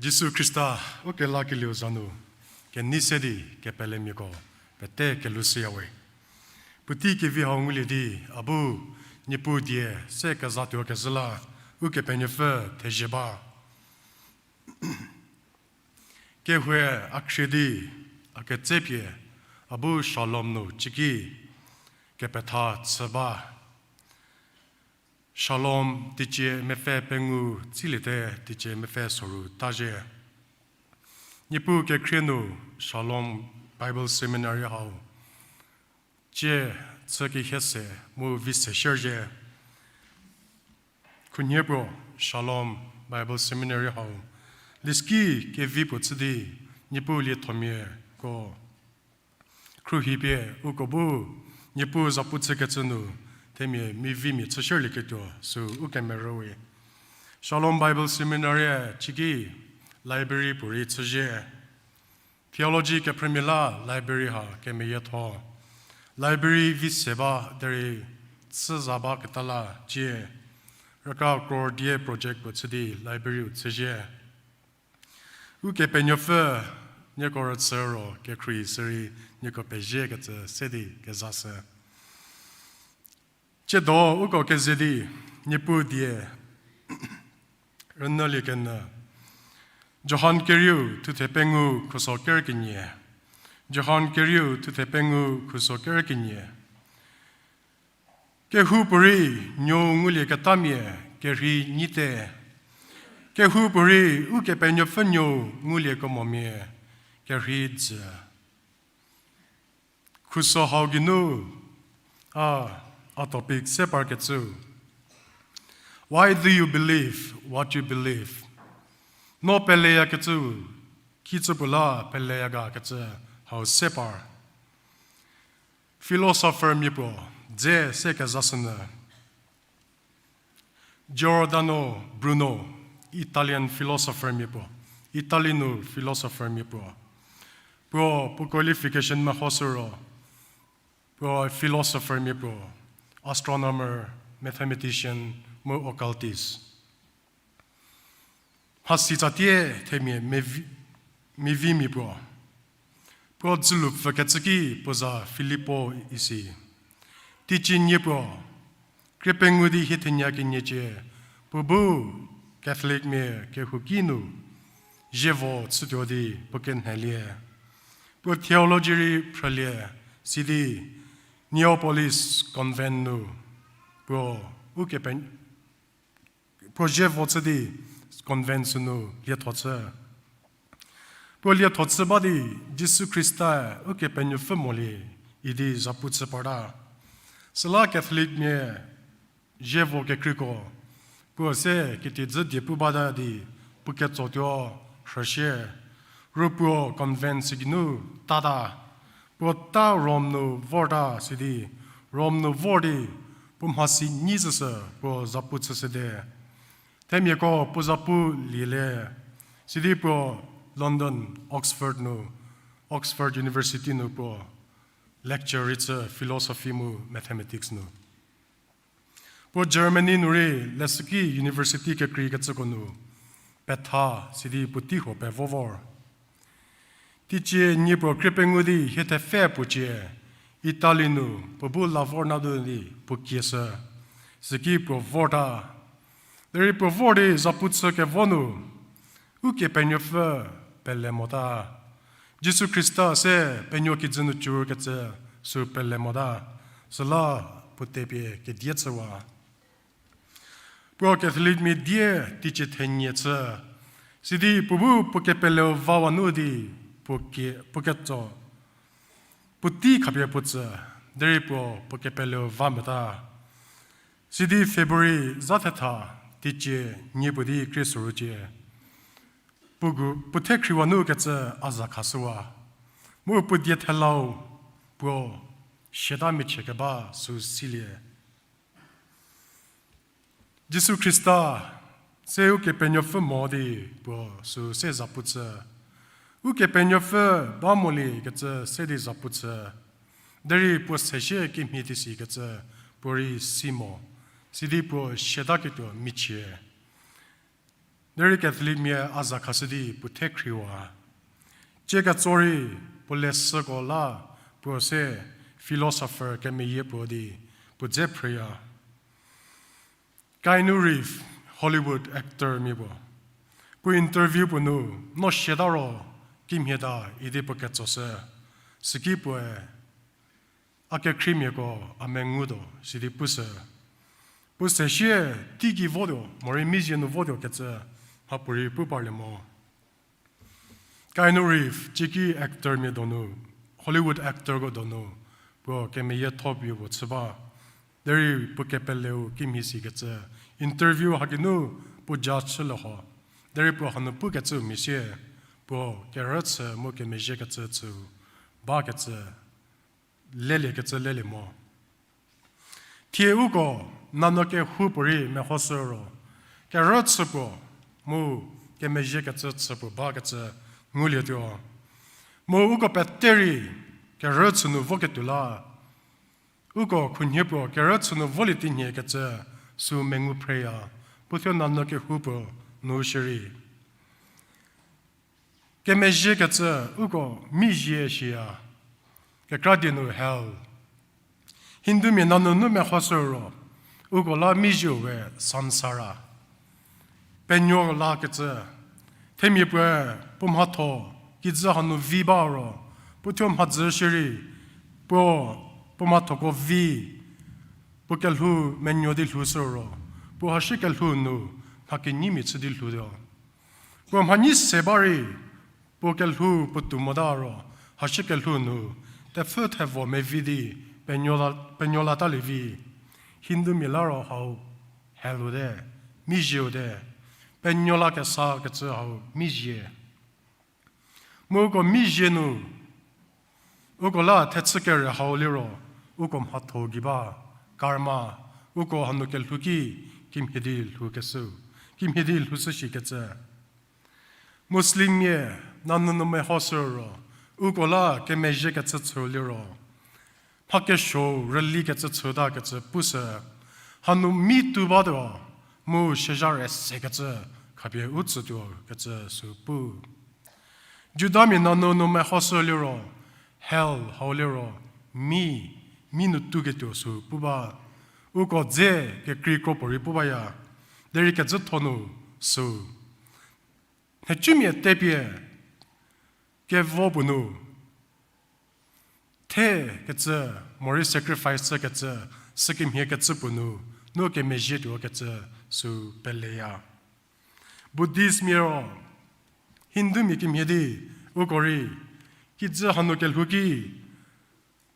Jisu Khrista ukelakelieu za nu kenei se di kepelemiako pete kelhou shüyawe. Puotei kevi hau ngulie di a bu Niepuu die se kezatuo kezhü la Ukepenuopfü thezie ba. Kehou a khrie di a ketsepie a bu Shalom nu ciki kepetha chü ba. Shalom teicie mepfü pengou tsiliete teicie mepfü soru tazhie. Niepuu kekhrie nu Shalom Bible Seminary hau cie chü kehie se mu vi se shierzhie. Khunhie puo Shalom Bible Seminary hau liski kevi puo chü di Niepuu liethomia ko khruohipie uko bu Niepuu zapu chükecü nu themia mivimia chü shierlieketuo sü u kemerüwe. Shalom Bible Seminary ciki library puorei chüzhie. Theology kephrümia la library ha kemeyietho. Library vi se ba derei chü za baketa la cie rükra crore die project puo chü di library-u chüzhie. Ukepenuopfü nieko rüchü ro kekhruohi sürei nieko peziekecü se di kezashü. Tsiedo uko keze di Niepuu die rünyülie kenyü. Johan kerieu thuthe pengou khuso ker kenie. Johan kerieu thuthe pengou khuso ker kenie. Kehoupuorei Nuou ngulieketamia kerhei nyite. Kehoupuorei Ukepenuopfü Nuou nguliekemomia kerhei dzü. Khuso hau geinu a, a topic se parkecü, Why do you believe what you believe? No peleyakecüu, kicü puo la peleya ga kecü hau se par. Philosopher mia puo, dze se kezashünyü. Giordano Bruno, Italian philosopher mia puo, Italy nu philosopher mia puo. Puo, puo qualification mehoshü ro, puo philosopher mia puo, astronomer, mathematician, mu occultist. Mhasi tsatie themia mevi, mevimia puo. Puo dzülu pfükecü ki puo za Filippo isi. Teicie nie puo, krie pengou di hie thenya keniecie, puo bu Catholicmia kehouki nu zievo chütuo di puo kenhelie. Puo theology rei phrülie, sidi Neapolis convent nu puo ukepe, puo zievo chü di convent sünu lietho chü. Puo lietho chü ba di Jisu Khrista-e Ukepenuopfü molie idi zhapu chü parta. Süla Catholicmia zievo kekreiko, puo se kitiedzü die pu bata di puo ketsotuo rhüshie, ru puo convent sü geinu tata, puo ta Rome nu vorta sidi, Rome nu vor di puo mhasi nyi züsü puo zhapu chüshüte. Themiako puo zhapu lielie, sidi puo London, Oxford nu, Oxford University nu puo lecture rei chü philosophy mu mathematics nu. Puo Germany nu rei leshüki university kekreikecüko nu petha sidi puotei huo pevo vor. Teicie nie puo krie pengou di hie thepfü puo cie, Italy nu puo bu la vor nadu di puo kieshü, süki puo vorta. Derei puo vor di zhapu chü kevo nu, Ukepenuopfü pele mota. Jisu Khrista se penuo kijü nu cürkecü sü pele mota. Süla puo tepie kedie chüwa. Puo Catholicmia die teicie thenie chü. Sidi puo bu puo kepeleu vawa nu di puo ke, puo ketso, puotei khapie puo tsü, derei puo puo kepeleu va mota. Sidi February zha thetha, teicie nie puo di krie soru cie, puo gu, puo the khriwa nu kecü a za khashüwa. Mu puo die thelau puo siata michie keba sü silie. Jisu Khrista se Ukepenuopfü mo di puo sü se zhapu chü. Ukepenuopfü ba molie kecü se di zhapu chü. Derei puo sesie kimhie di sikecü puo rei si mo. Sidi puo siataketuo michie. Derei Catholicmia a za khashü di puo the khriwa. Cie ketso rei puo leshüko la puo se philosopher kemeyie puo di puo dze phrüya. Keanu Reeves, Hollywood actor mia puo. Puo interview puo nu, no siata ro kimhie ta idi puo ketsoshü. Süki puoe, a kekhriemiako a mengutuo sidi pushü. Puo sesie teigei votuo, morei mizie nu votuo kecü, mhapuorei pu parlie mo. Keanu Reeves, cieki actor mia donu, Hollywood actorko donu, puo kemeyietho pie puo chü ba. Derei puo kepeleu kimhie sikecü, interview hagei nu puo judge chülie ho. Derei puo hanu pukecü mia sie, puo kerüchü mu kemezhiekecü chü bakecü, leliekecü lelie mo. Thie uko nanyü kehoupuorei mehoshü ro, kerüchü puo mu kemezhiekecü chü puo bakecü ngulietuo. Mu uko pete rei kerüchü nu voketuo la, uko khunhie puo kerüchü nu volie tinhiekecü sü mengu phreya, puo thuo nanyü kehoupuo nu shierei. Kemezhiekecü uko mizie shiya, kekra die nu hell. Hindumia nanyü nu mehoshü ro, uko la mizieu we samsara. Penuo lakecü, themia puoe puo mhatho kijü hanu vi ba ro, puo thuo mhadzü shierei, puo, puo mhathoko vi, puo kelhou menuo di lhoushü ro, puo hashi kelhou nu mha kenyimia chü di lhoutuo. Puo mhanyi se ba rei, puo kelhou puotou mota ro, hashi kelhou nu, tepfü thevo mevi di, penuo la, penuo latalie vi, Hindumia la ro hau hell-u te, mizieu te, penuo la kesa kecü hau mizie. Mu uko mizie nu, uko la thechü kere hau liro, uko mhatho gei ba, karma, uko hanu kelhou ki, kimhie di lhoukeshü, kimhie di lhoushü shikecü. Muslimmia, nanyü nu mehoshü ro, uko la kemezhie kecü chü liro, mha kesuo rüli kecü chüta kecü pushü, hanu mi tuo batuo, mu shezha re sekecü khapie u tsütuo kecü sü pu. Judamia nanyü nu mehoshü liro, hell hau liro, mi, mi nu tuoketuo sü pu ba, uko dze kekrei kropuorei pu baya, derei kecütho nu sü. Nhicumia tepie kevo puo nu, the kecü, morei sacrifice chükecü, sükemhie kecü puo nu, no kemezhie tuo kecü sü peleya. Buddhistmia ro, Hindumia kimhie di, uko rei, kijü hanu kelhou ki,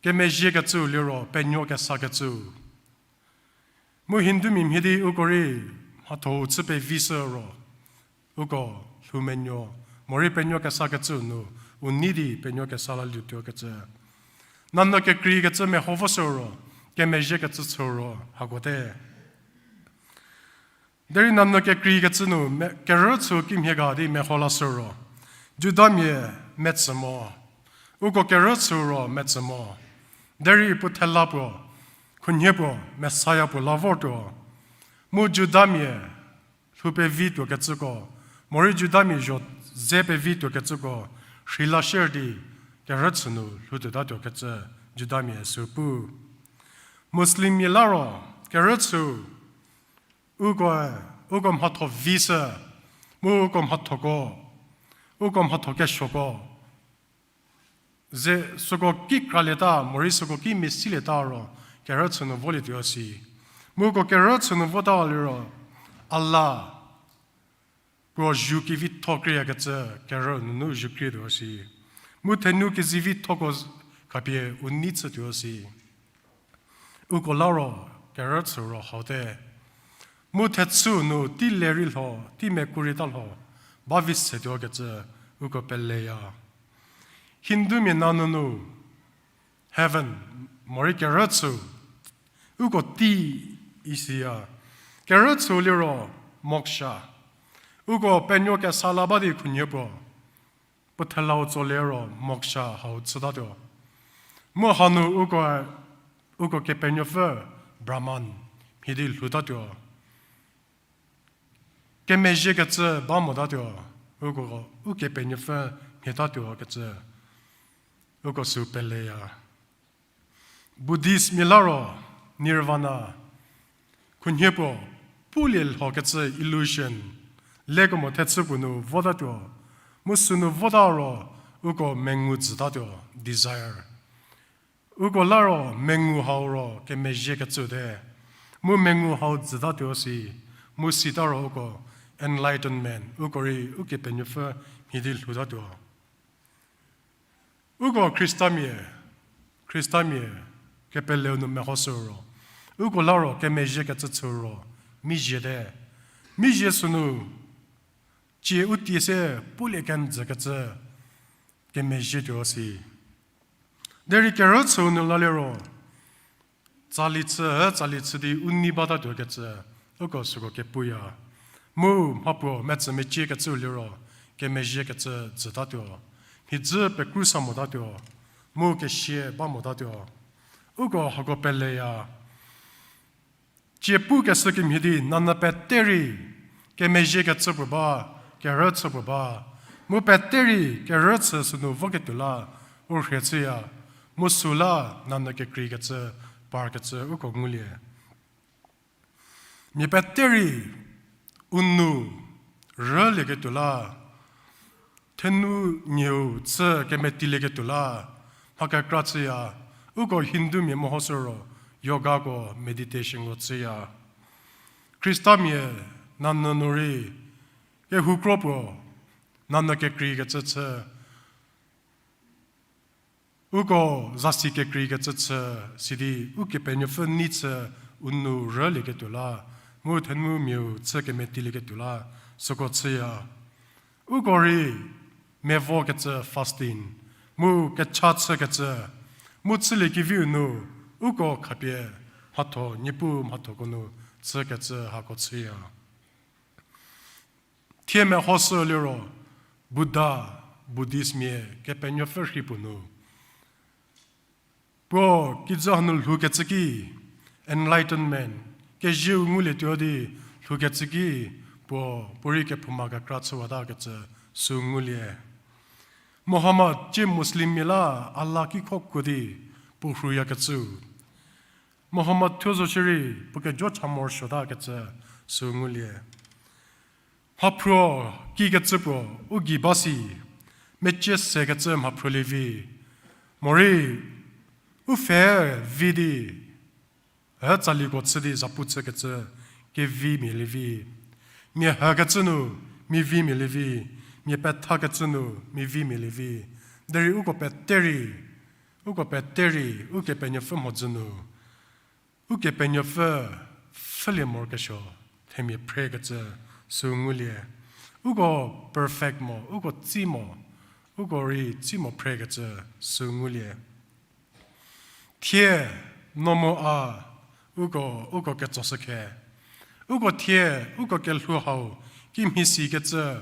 kemezhie kecüu liro, penuo kesa kecüu. Mu Hindumia mhie di uko rei mhatho-u chü pevishü ro, uko lhou menuo, morei penuo kesa kecüu nu, u nei di penuo kesa la lhoutuo kecü. Nanyü kekrei kecü meho voshü ro, kemezhie kecü chü ro, hakote. Derei nanyü kekrei kecü nu me-, kerüchü kimhie ga di meho lashü ro, Judamia metsü mo, uko kerüchü ro metsü mo, derei puo thela puo, khunhie puo, Messiah puo la vortuo, mu Judamia lhou pevi tuokecüko, morei Judamia zho ze pevi tuokecüko, rheila shier di kerüchü nu lhoutuotatuo kecü Judamia sü pu. Muslimmia la ro, kerüchü, uko, uko mhatho vishü, mu uko mhathoko, uko mhatho kesuoko, ze süko ki kralieta, morei süko ki mesilieta ro, kerüchü nu volietuo si. Mu uko kerüchü nu vota liro, Allah, puo zhu kevitho kreiya kecü, kerü nunu zhu krietuo si. Mu thenu kezivithoko khapie u nei chütuo si. Uko la ro, kerüchü ro haute. Mu thechü nu tei le rei lho, tei meku rei ta lho, ba vi setuo kecü, uko peleya. Hindumia nanyü nu, heaven, morei kerüchü, uko tei isiya. Kerüchü liro, moksha. Uko penuo kesa la ba di khunhie puo, puo thelau tsolie ro moksha hau chütatuo. Mu hanu uko, uko kepenuopfü Brahman mhie di lhoutatuo. Kemezhie kecü ba motatuo, uko, ukepenuopfü mhietatuo kecü, uko sü peleya. Buddhistmia la ro, nirvana, khunhie puo, pulie lho kecü illusion, lekemo thechü puo nu votatuo, mu sünu vota ro, uko mengu jütatuo, desire. Uko la ro mengu hau ro kemezhie kecüte, mu mengu hau jütatuo si, mu sita ro uko enlightenment, uko rei ukepenuopfü mhie di lhoutatuo. Uko Khristamia, Khristamia kepeleu nu mehoshü ro, uko la ro kemezhie kecü chü ro, miziete. Mizie sünu, cie u tie se pulie kenjü kecü kemezhietuo si. Derei kerüchüu nu la liro, tsali chü, tsali chü di u nei batatuo kecü, uko süko kepuya. Mu mhapuo metsü mecie kecüu liro, kemezhie kecü jütatuo, mhidzü pekru sa motatuo, mu kesia ba motatuo. Uko hako peleya. Cie pukeshü kemhie di nanyü pete rei, kemezhie kecü puo ba, kerüchü puo ba, mu pete rei kerüchü sünu voketuo la, u rhie chüya, mu süla nanyü kekreikecü, parkecü uko ngulie. Mia pete rei u nou rülieketuo la, thenu nieu chü kemetilieketuo la, mha kekra chüya, uko Hindumia mehoshü ro, yogako, meditationko chüya. Khristamia nanyü nu rei, kehou kro puo, nanyü kekreikecü chü, uko zasi kekreikecü chü, sidi Ukepenuopfü nei chü u nou rülieketuo la, mu thenumiau chü kemetilieketuo la, süko chüya. Uko rei mevokecü fasting, mu kecha chükecü, mu chüliekeviu nu uko khapie mhatho, Niepuu mhathoko nu chükecü hako chüya. Thie mehoshü liro Buddha, Buddhistmia Kepenuopfü rhi puo nu puo kijü hanu lhoukecü ki, enlightenment, kezieu ngulietuo di lhoukecü ki, puo, puorei kephouma kekra chüwatakecü sü ngulie. Muhammad cie Muslimmia la Allah kikho kuo di puo rhuyakecü. Muhammad thuo zo shierei puo kejo cha morosuotakecü sü ngulie. Mhaphruo kikecü puo u gei ba si, mecie sekecü mhaphruolie vi, morei u pfhe vi di, e tsaliko chü di zapu chükecü kevimia lie vi. Mia hükecü nu mia vimia lie vi, mia pethakecü nu mia vimia lie vi. Derei uko pete rei, uko pete rei Ukepenuopfü mhodzü nu, Ukepenuopfü pfhülie morokesuo themia phrekecü sü ngulie. Uko perfect mo, uko tsi mo, uko rei tsi mo phrekecü sü ngulie. Thie no mu a, uko, uko ketsoshükhe. Uko thie, uko kelhou hau kimhie sikecü,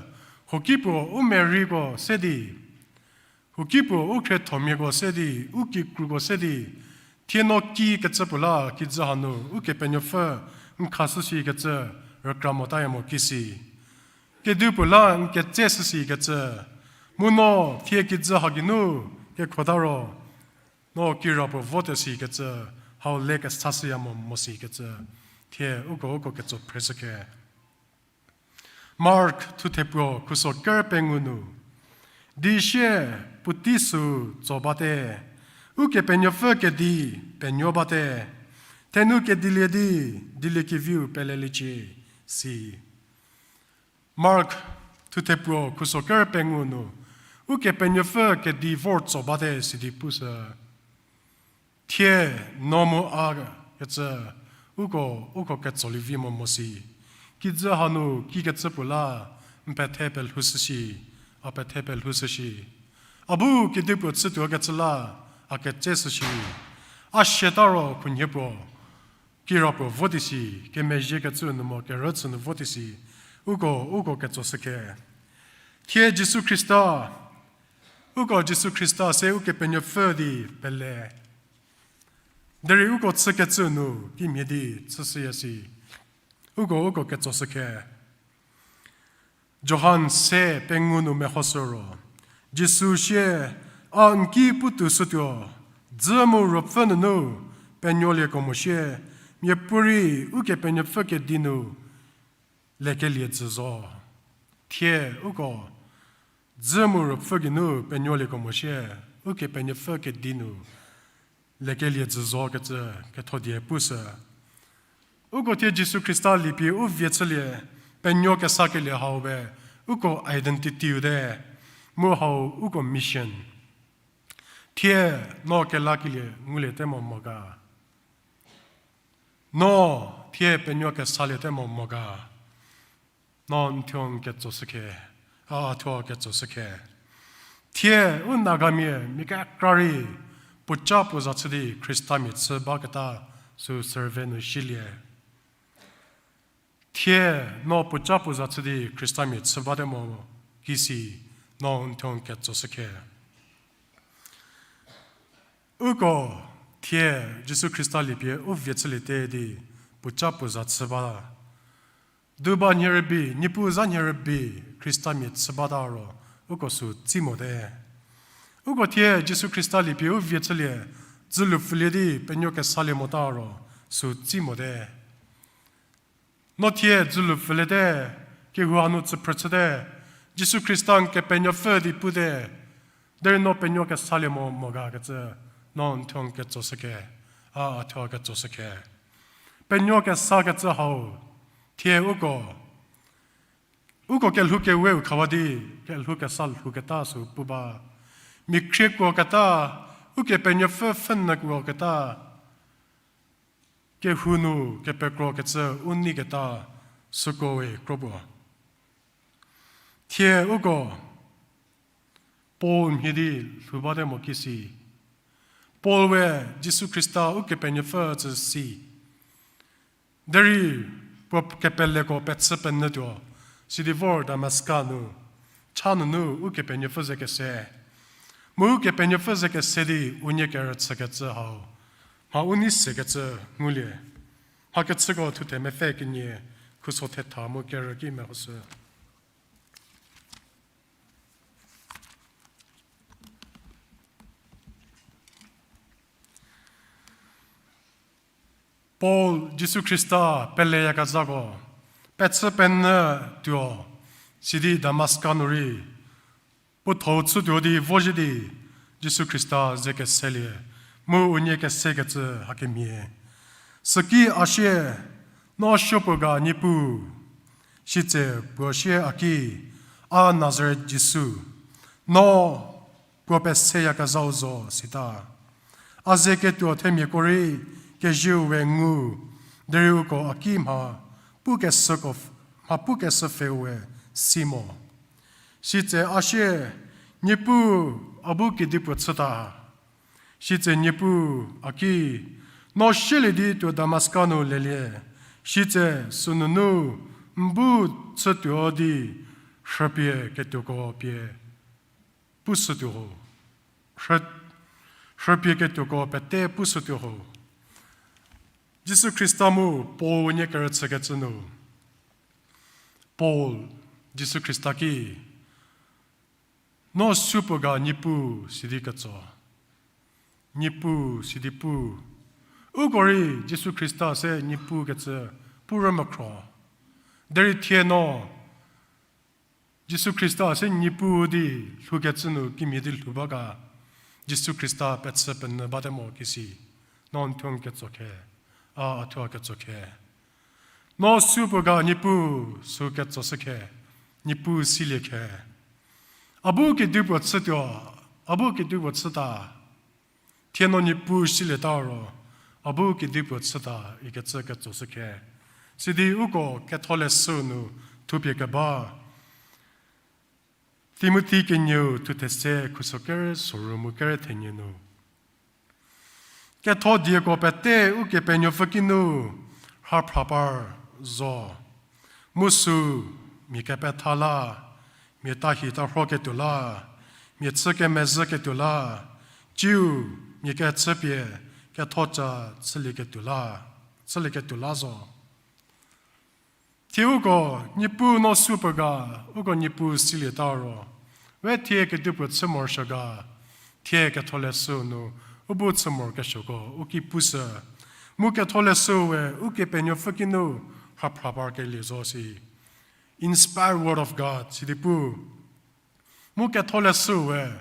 huoki puo u meriko se di, huoki puo u khriethomiako se di, u kikruko se di, thie no kikecü puo la kijü hanu Ukepenuopfü n khashüshikecü rükra motaya mo kisi. Kedipuo la n ketseshüshikecü, mu no thie kijü ha geinu kekhota ro, no kirapuo vote sikecü, hau le kesashüya mo mo sikecü, thie uko uko ketso phreshükhe. Mark thuthe puo khuso ker pengou nu, di sie puotei sü tso bate, Ukepenuopfü kedi penuo bate, thenu kedilie di, dieliekeviu peleliecie, si. Mark thuthe puo khuso ker pengou nu, Ukepenuopfü kedi vor tso bate sidi pushü. Thie no mu a kecü, uko, uko ketsolie vi mo mo si. Kijü hanu kikecü puo la, n pethe pelhoushüshi, a pethe pelhoushüshi. A bu kedipuo chütuokecü la, a ketseshüshi. A siata ro khunhie puo kirapuo vo di si, kemezhiekecü nu mo kerüchü nu vo di si, uko, uko ketsoshükhe. Thie Jisu Khrista, uko Jisu Khrista se Ukepenuopfü di pele. Derei uko chükecü nu kimhie di chüshüya si, uko, uko ketsoshükhe. Johan se pengou nu mehoshü ro, Jisu sie, a n ki putuo shütuo, Dzü mu Ruopfü nunu penuolieko mo sie, miapuorei Ukepenuopfü kedi nu lekelie jü zo. Thie uko, Dzü mu Ruopfü geinu penuolieko mo sie, Ukepenuopfü kedi nu lekelie jü zo kecü ketho die pushü. Uko thie Jisu Khrista liepie u vie chülie, penuo kesakelie hau we, uko identity-u te, mu hau uko mission. Thie no kelakelie nguliete mo mo ga. No thie penuo kesaliete mo mo ga. No n thuo n ketsoshükhe, a thuo ketsoshükhe. Thie u Nagamia mia kekra rei puoca puo za chü di Khristamia chü baketa sü survey nu silie. Thie no puoca puo za chü di Khristamia chü bate mo kisi, no n thuo n ketsoshükhe. Uko thie Jisu Khrista liepie u vie chüliete di puoca puo za chü ba. Duba nhie rübei, Niepuu za nhie rübei Khristamia chü bata ro, uko sü tsi mote. Uko thie Jisu Khrista liepie u vie chülie, dzülu pfülie di penuo kesalie mota ro, sü tsi mote. No thie dzülu pfüliete, kehou hanu tsüphrü chüte, Jisu Khrista n Kepenuopfü di pute, derei no penuo kesalie mo mo ga kecü, no n thuo n ketsoshükhe, a a thuo ketsoshükhe. Penuo kesa kecü hau, thie uko, uko kelhou keweu khawa di, kelhou kesa lhouketa sü pu ba. Mia khriekuoketa, Ukepenuopfü pfhünyükuoketa, kehou nu kepekro kecü u neiketa süko we kro puo. Thie uko Paul mhie di lhou bate mo kisi. Paul we Jisu Khrista Ukepenuopfü tsü si. Derei puo kepeleko pechü penyütuo, sidi vor Damaska nu, cha nunu Ukepenuopfü ze kese. Mu Ukepenuopfü ze kese di unie kerüchükecü hau, mha u nei sekecü ngulie. Mha kechüko thuthe mepfü kenie, khuso thetha mu kerü ki mehoshü. Paul Jisu Khrista peleyakezhako pechü penyü tuo, sidi Damaska nu rei puo thou chütuo di vozhie di Jisu Khrista ze keselie, mu unie kesekecü hakemhie. Süki a sie, no supuo ga Niepuu? Sitse puo sie a ki, a Nazaret Jisu, no puo peseyakezhau zo, sita. A ze ketuo themiako rei kezieu we ngu, derei uko a ki mha pukeshüko, mha pukeshü pfhe we si mo. Sitse a sie, Niepuu, a bu kedipuo chüta? Sitse Niepuu a ki, no sielie di tuo Damaska nu lelie, sitse sünunu n bu chütuo di rhüpie ketuoko pie pushütuo ho, rhü-, rhüpie ketuoko pete pushütuo ho. Jisu Khrista mu Paul unie kerüchükecü nu, Paul Jisu Khrista ki, no supuo ga Niepuu sidi ketso. Niepuu sidi pu. Uko rei Jisu Khrista se Niepuu kecü pu rümekhro. Derei thie no Jisu Khrista se Niepuu di lhoukecü nu kimhie di lhou ba ga, Jisu Khrista pechü penyü bate mo kisi, no n thuo ketso khe, a, a thuo ketso khe. No supuo ga Niepuu sü ketso shü khe, Niepuu silie khe. A bu kedipuo chütuo, a bu kedipuo chüta. Thie no Niepuu silieta ro, a bu kedipuo chüta ikecü ketso shü khe. Sidi uko ketholeshü nu thupie keba, Timothi kenieu thuthe se khuso kere soru mu kere thenie nu, ketho dieko pete Ukepenuopfü kinu rhaphra par zo. Mu sü mia kepetha la, mia tahi tarhoketuo la, mia chü kemezhüketuo la, tsiu mia kechüpie kethoca chülieketuo la, chülieketuo la zo. Thie uko Niepuu no supuo ga, uko Niepuu silieta ro, we thie kedipuo chü morosuo ga, thie ketholeshü nu u bu chü morokesuoko u ki pushü. Mu ketholeshü we Ukepenuopfü kinu rhaphra parkelie zo si. Inspired word of God sidi pu. Mu ketholeshü we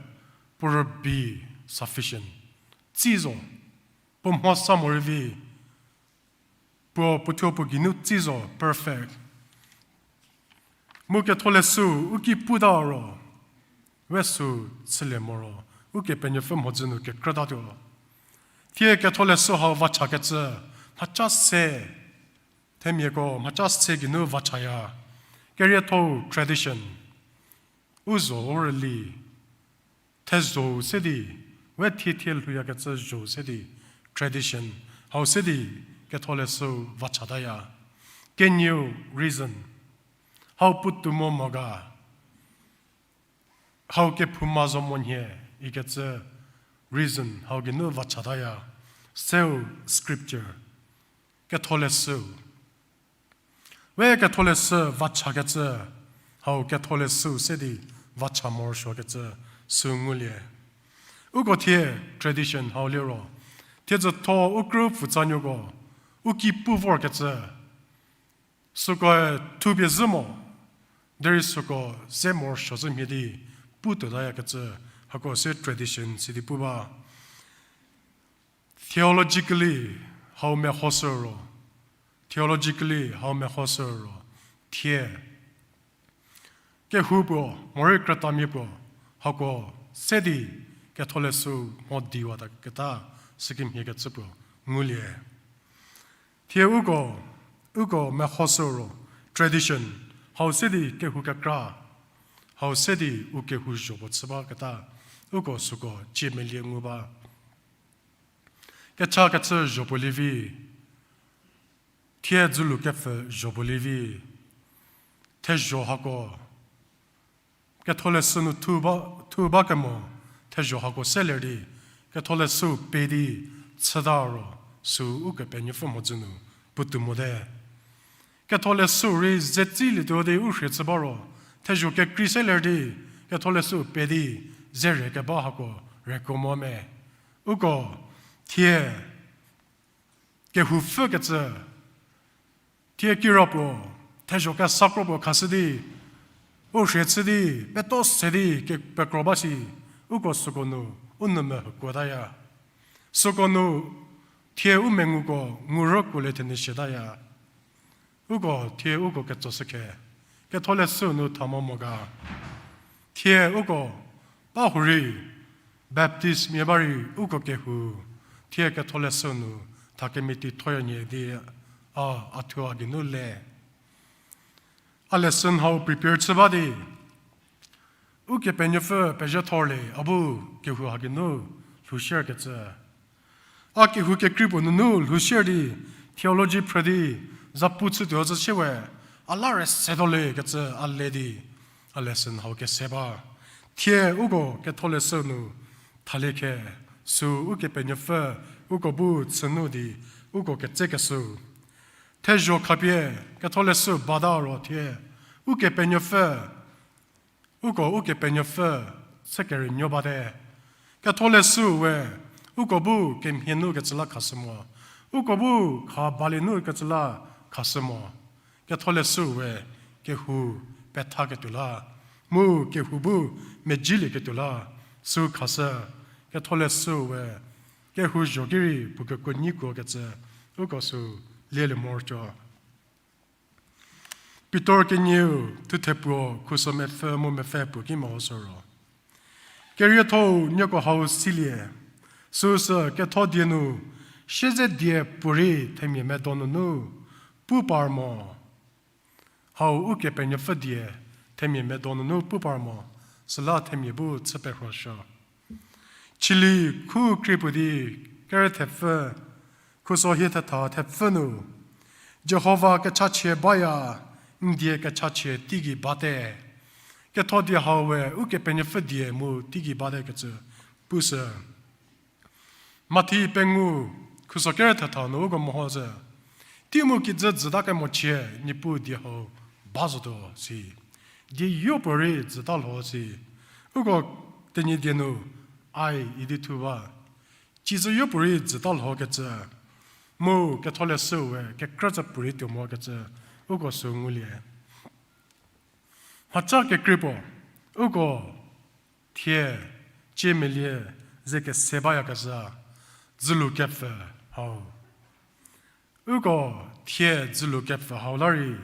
puo rübei sufficient. Tsi zo. Puo mhosa morei vi. Puo puothuo puo geinu tsi zo perfect. Mu ketholeshü u ki puta ro, we sü chülie moro, Ukepenuopfü mhodzü nu kekrütatuo. Thie ketholeshü hau vachakecü, mhaca se, themiako mhaca se geinu vachaya. Kerietho-u tradition, u zo u rüli, thezho-u se di, we thie thie lhouyakecü zho se di, tradition, hau se di ketholeshü vachataya. Kenieu reason, hau puotou mo mo ga, hau kephouma zo mo nhie ikecü reason hau geinu vachataya. Seu scripture, ketholeshü. We ketholeshü vachakecü, hau ketholeshü se di vacha morosuokecü sü ngulie. Uko thie tradition hau liro, thiedzütho u krü pfutsanuoko u ki pu vorkecü, sükoe thupie zhü mo, derei süko ze morosuo zhü mhie di pu tuotayakecü, hako se tradition sidi pu ba. Theologically, hau mehoshü ro, theologically hau mehoshü ro, thie kehoupuo morei krütamia puo, hako se di ketholeshü mho diwataketa sükemhiekecü puo ngulie. Thie uko, uko mehoshü ro, tradition, hau se di kehou kekra, hau se di u kehou zho puo chü baketa, uko süko cie melie ngu ba. Kechakecü zho puo lievi, thie dzülu kepfü zho puo lievi, thezho hako, ketholeshü nu thu ba, thu ba kemo, thezho hako se ler di, ketholeshüu pie di chüta ro, süu Ukepenuopfü mhodzü nu puotou mote. Ketholeshüu rei ze tsilietuo di u rhie chü ba ro, thezho kekrei se ler di, ketholeshüu pie di ze rei keba hako rei ko mo me. Uko thie kehoupfükecü, thie kirapuo, thezho kesa kro puo khashü di, u rhie chü di, peto se di kepekro ba si, uko süko nu, u nou mehükuotaya. Süko nu, thie u menguko, ngu rükuolie thenyü siataya. Uko thie uko ketsoshükhe, ketholeshüu nu tha mo mo ga. Thie uko, ba hurei, Baptist mia ba rei uko kehou, thie ketholeshüu nu, tha kemeti thoyanyü di, a, a thuo a geinu le. A lesson hau prepare chü ba di, Ukepenuopfü pezhie thorlie, a bu kehou ha geinu lhoushierkecü. A kehou kekrei puo nunu lhousier di, theology phrü di, zapu chütuo zhü shie we, a la rei setuoliekecü a le di, a lesson hau kese ba. Thie uko ketholeshüu nu, thalie khe, süu Ukepenuopfü, uko bu chünu di, uko ketsekeshüu. Thezho khapie, ketholeshüu bata ro thie, Ukepenuopfü, uko Ukepenuopfü, se kerünuo bate. Ketholeshüu we, uko bu kemhie nu kecü la khashü mo. Uko bu kha balie nu kecü la khashü mo. Ketholeshüu we, kehou pethaketuo la. Mu kehou bu medzilieketuo la. Süu khashü, ketholeshüu we, kehou zho ki rei puo kekuo nyi kuokecü, uko süu lielie morosuo. Pitor kenieu thuthe puo khuso mepfü mu mepfü puo ki mehoshü ro. Kerietho-u nieko hau silie, süusü ketho die nu, siedze die puorei themia medo nunu, pu par mo. Hau Ukepenuopfü die, themia medo nunu pu par mo, süla themia bu chü perhoshü. Chili khu krie puo di kerethepfü, khuso hie thetha thepfü nu, Jihova kechachie baya, n die kechachie teigei bate. Ketho die hau we Ukepenuopfü die mu teigei bate kecü pushü. Mathi pengou, khuso kere thetha nu uko meho zhü. Tei mu kijü jüta kemochie, Niepuu die hau ba zotuo si. Die yopuo rei jüta lho si. Uko Tenyidie nu, ai idi thu ba. Kijü yopuo rei jüta lhokecü. Mu ketholeshüu we, kekrü tsü puorei tuo mokecü. Uko sü ngulie. Mhaca kekrei puo, uko thie, cie melie, ze kese bayakezha, dzülu kepfü hau. Uko thie dzülu kepfü hau la rei,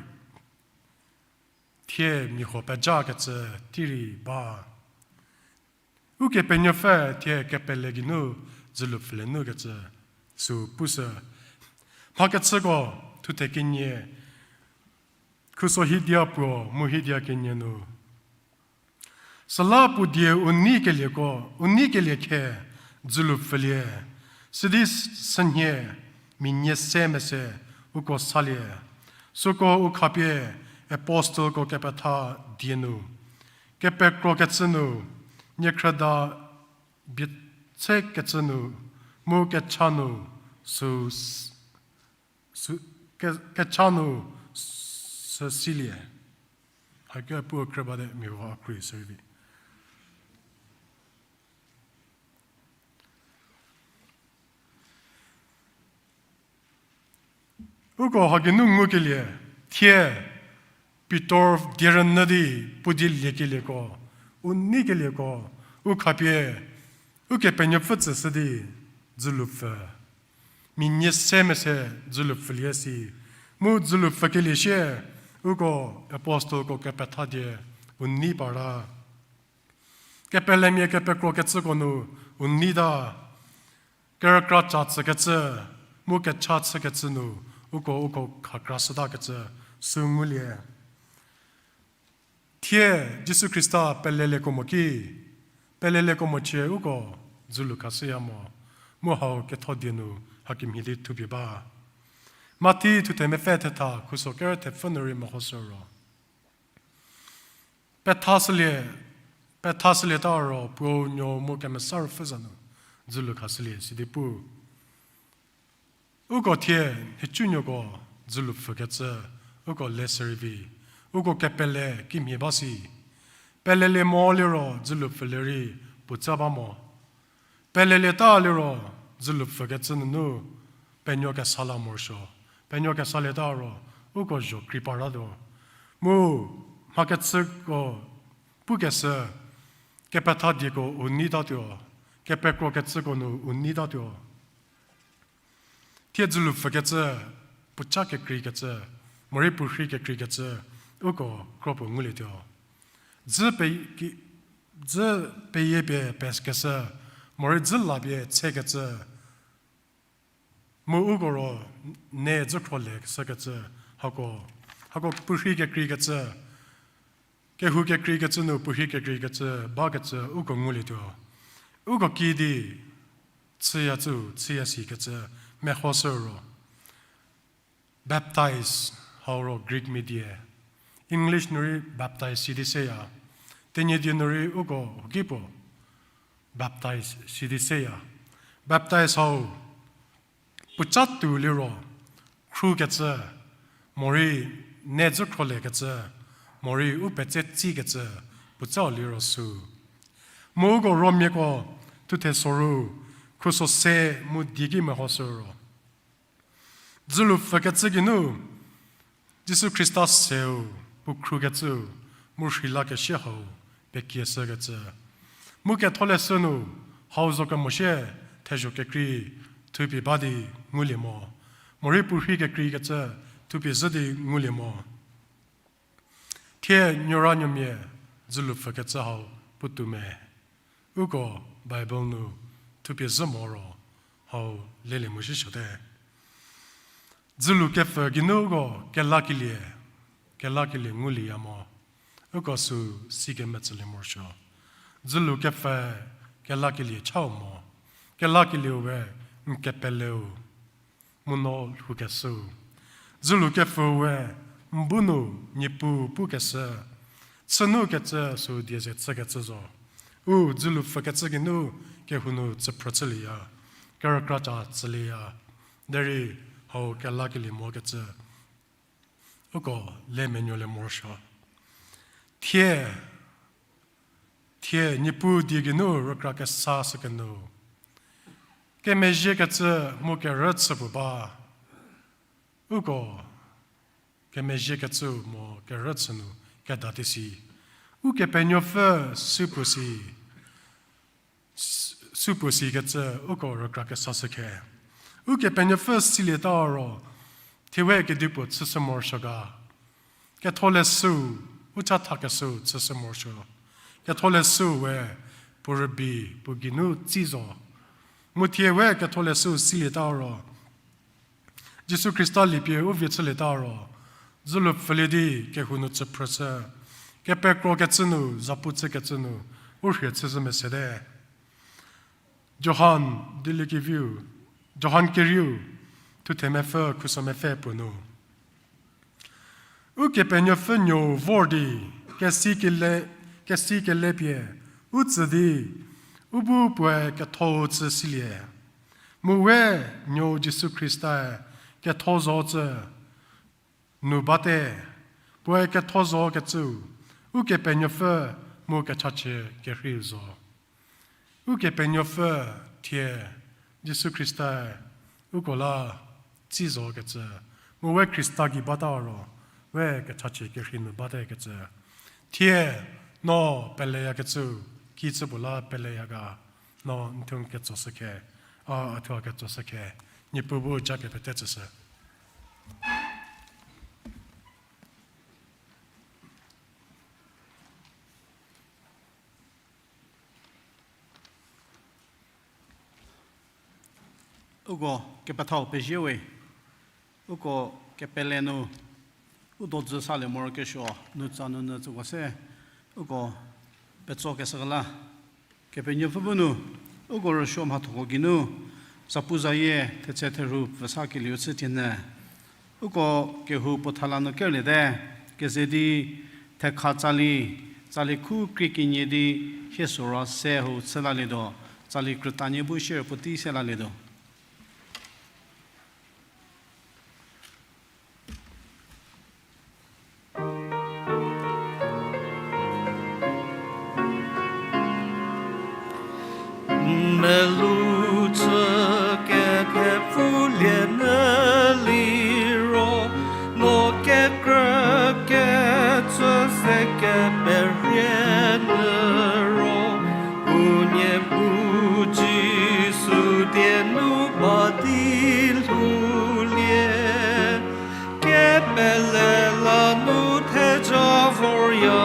thie mia huo pejakecü tei rei ba. Ukepenuopfü thie kepele geinu dzülu pfülie nukecü sü pushü. Mhakechüko thuthe kenie, khuso hidia puo mu hidia kenie nu. Süla puo die u nei kelieko, u nei kelie khe dzülu pfülie, sidi sünhie mia nie se mese uko salie, süko u khapie apostleko kepetha die nu, kepekrokecü nu, niekhrüda bie tsekecü nu, mu kecha nu, sü, sü, ke, kecha nu, sü silie. Haikeu puo khrü bate mia huo a krei sürei vi. Uko hagei nu ngukelie, thie, Pitor die rünyü di puo die liekelieko, u neikelieko, u khapie, Ukepenuopfü tsüshü di, dzülu pfü. Mia nie se mese dzülu pfülie si. Mu dzülu pfükelie sie, uko apostleko kepetha die, u nei para. Kepelemia kepekrokecüko nu, u nei ta. Kerükra cha chükecü, mu kecha chükecü nu, uko uko khakra shütakecü, sü ngulie. Thie Jisu Khrista pelelieko mo ki, pelelieko mo chie uko dzülu khashüya mo, mu hau ketho die nu hakemhie di thupie ba. Mathi thuthe mepfü thetha khuso kerü thepfü nu rei mehoshü ro, pethashülie, pethashülieta ro Puo Nuo mu Kemesa Ruopfü za nu dzülu khashülie sidi pu. Uko thie nhicunuoko dzülu pfükecü uko le serei vi, uko kepele kimhie ba si. Pelelie mo liro dzülu pfülie rei puotsa ba mo. Pelelieta liro dzülu pfükecü nunu penuo kesa la morosuo. Penuo kesalieta ro uko zho krei paratuo. Mu mhakechüko pukeshü, kepetha dieko u neitatuo, kepekrokecüko nu u neitatuo. Thie dzülu pfükecü, puoca kekreikecü, morei puo rhei kekreikecü, uko kro puo ngulietuo. Dzü pe-, ki-, dzü peyie pie pekeshü, morei dzü la pie tsekecü, mu uko ro ne dzü khro le keshükecü, hako, hako puo rhei kekreikecü, kehou kekreikecü nu puo rhei kekreikecü bakecü uko ngulietuo. Uko kiüdi chüya tsü, chüya sikecü mehoshü ro, baptize hau ro Greek mia die. English nu rei baptize sidi seya. Tenyidie nu rei uko huki puo baptize sidi seya. Baptize hau puoca tuo liro khrukecü, morei ne dzü khroliekecü, morei u petse tsikecü, puocau liro sü. Mu uko Romiako thuthe soru, khuso se mu die ki mehoshü ro, dzülu pfükecü geinu Jisu Khrista seu puo khrukecüu mu rheilakeshü hau pekieshükecü. Mu ketholeshü nu hau zo kemosie thezho kekrei thupie ba di ngulie mo, morei puo rhei kekreikecü thupie zhü di ngulie mo. Thie nuoranuomia dzülu pfükecü hau puotou me? Uko Bible nu thupie zhü mo ro hau lelie mo shishüte. Dzülu kepfü geinu uko kelakelie, kelakelie ngulieya mo, uko sü sikemetsülie morosuo. Dzülu kepfü kelakelie chau mo, kelakelieu we n kepeleu mu no lhoukeshüu. Dzülu kepfüu we n bu nu Niepuu pukeshü, chünukecü sü die ze chükecü zo. U dzülu pfükecü geinu kehou nu tsüphrü chülieya, kerükra ca tsülieya, derei hau kelakelie mokecü uko le menuolie morosuo. Thie, thie Niepuu die geinu rükra kesa shükenu, kemezhiekecü mu kerüchü puo ba, uko kemezhiekecü mu kerüchü nu kedati si, Ukepenuopfü supuo si, supuo sikecü uko rükra kesa shükhe. Ukepenuopfü silieta ro, thie we kedipuo chüshü morosuo ga? Ketholeshüu, u chathakeshüu chüshü morosuo. Ketholeshüu we puo rübei, puo geinu tsi zo. Mu thie we ketholeshüu silieta ro, Jisu Khrista liepie u vie chülieta ro, dzülu pfülie di kehou nu tsüphrüshü, kepekrokecü nu, zapu chükecü nu, u rhie chüshü mesete. Johan, Dieliekeviu, Johan kerieu, thuthe mepfü, khuso mepfü puo nu, Ukepenuopfü Nuou vor di, kesi kele, kesi kele pie u tsü di, u bu puoe ketho chü silie. Mu we Nuou Jisu Khristae ketho zo cü nu bate, puoe ketho zokecüu, Ukepenuopfü mu kechachie kerheiu zo. Ukepenuopfü thie Jisu Khrista uko la tsi zokecü, mu we Khrista gei bata ro, we kechachie kerhei nu batekecü. Thie no peleyakecüu, kicü puo la peleya ga, no n thuo ketsoshükhe, a, a thuo ketsoshükhe, Niepuu bu japie pete tsüshü. Uko kepethau pezie we, uko kepele nu, u dodzü salie morokesuo, nu tsa nunyü tsüko se, Uko petsokeshü la, Kepenuopfü bu nu, uko rüsuo mhathoko geinu, zapuzayie thetse therhu pfü sakelieu chü thienyü. Uko kehou puo thala nu kerlie te, keze di thekha tsali, tsali khu krie kenie di hie soro se hou chü lalietuo, tsali krütanie bu shier puotei se lalietuo. N melou chü kethepfulie nyü liro, no kekrü kecü se keperie nyü ro, u Niepuu Jisu die nu ba di lhoulie. Kepele la nu theja vorya.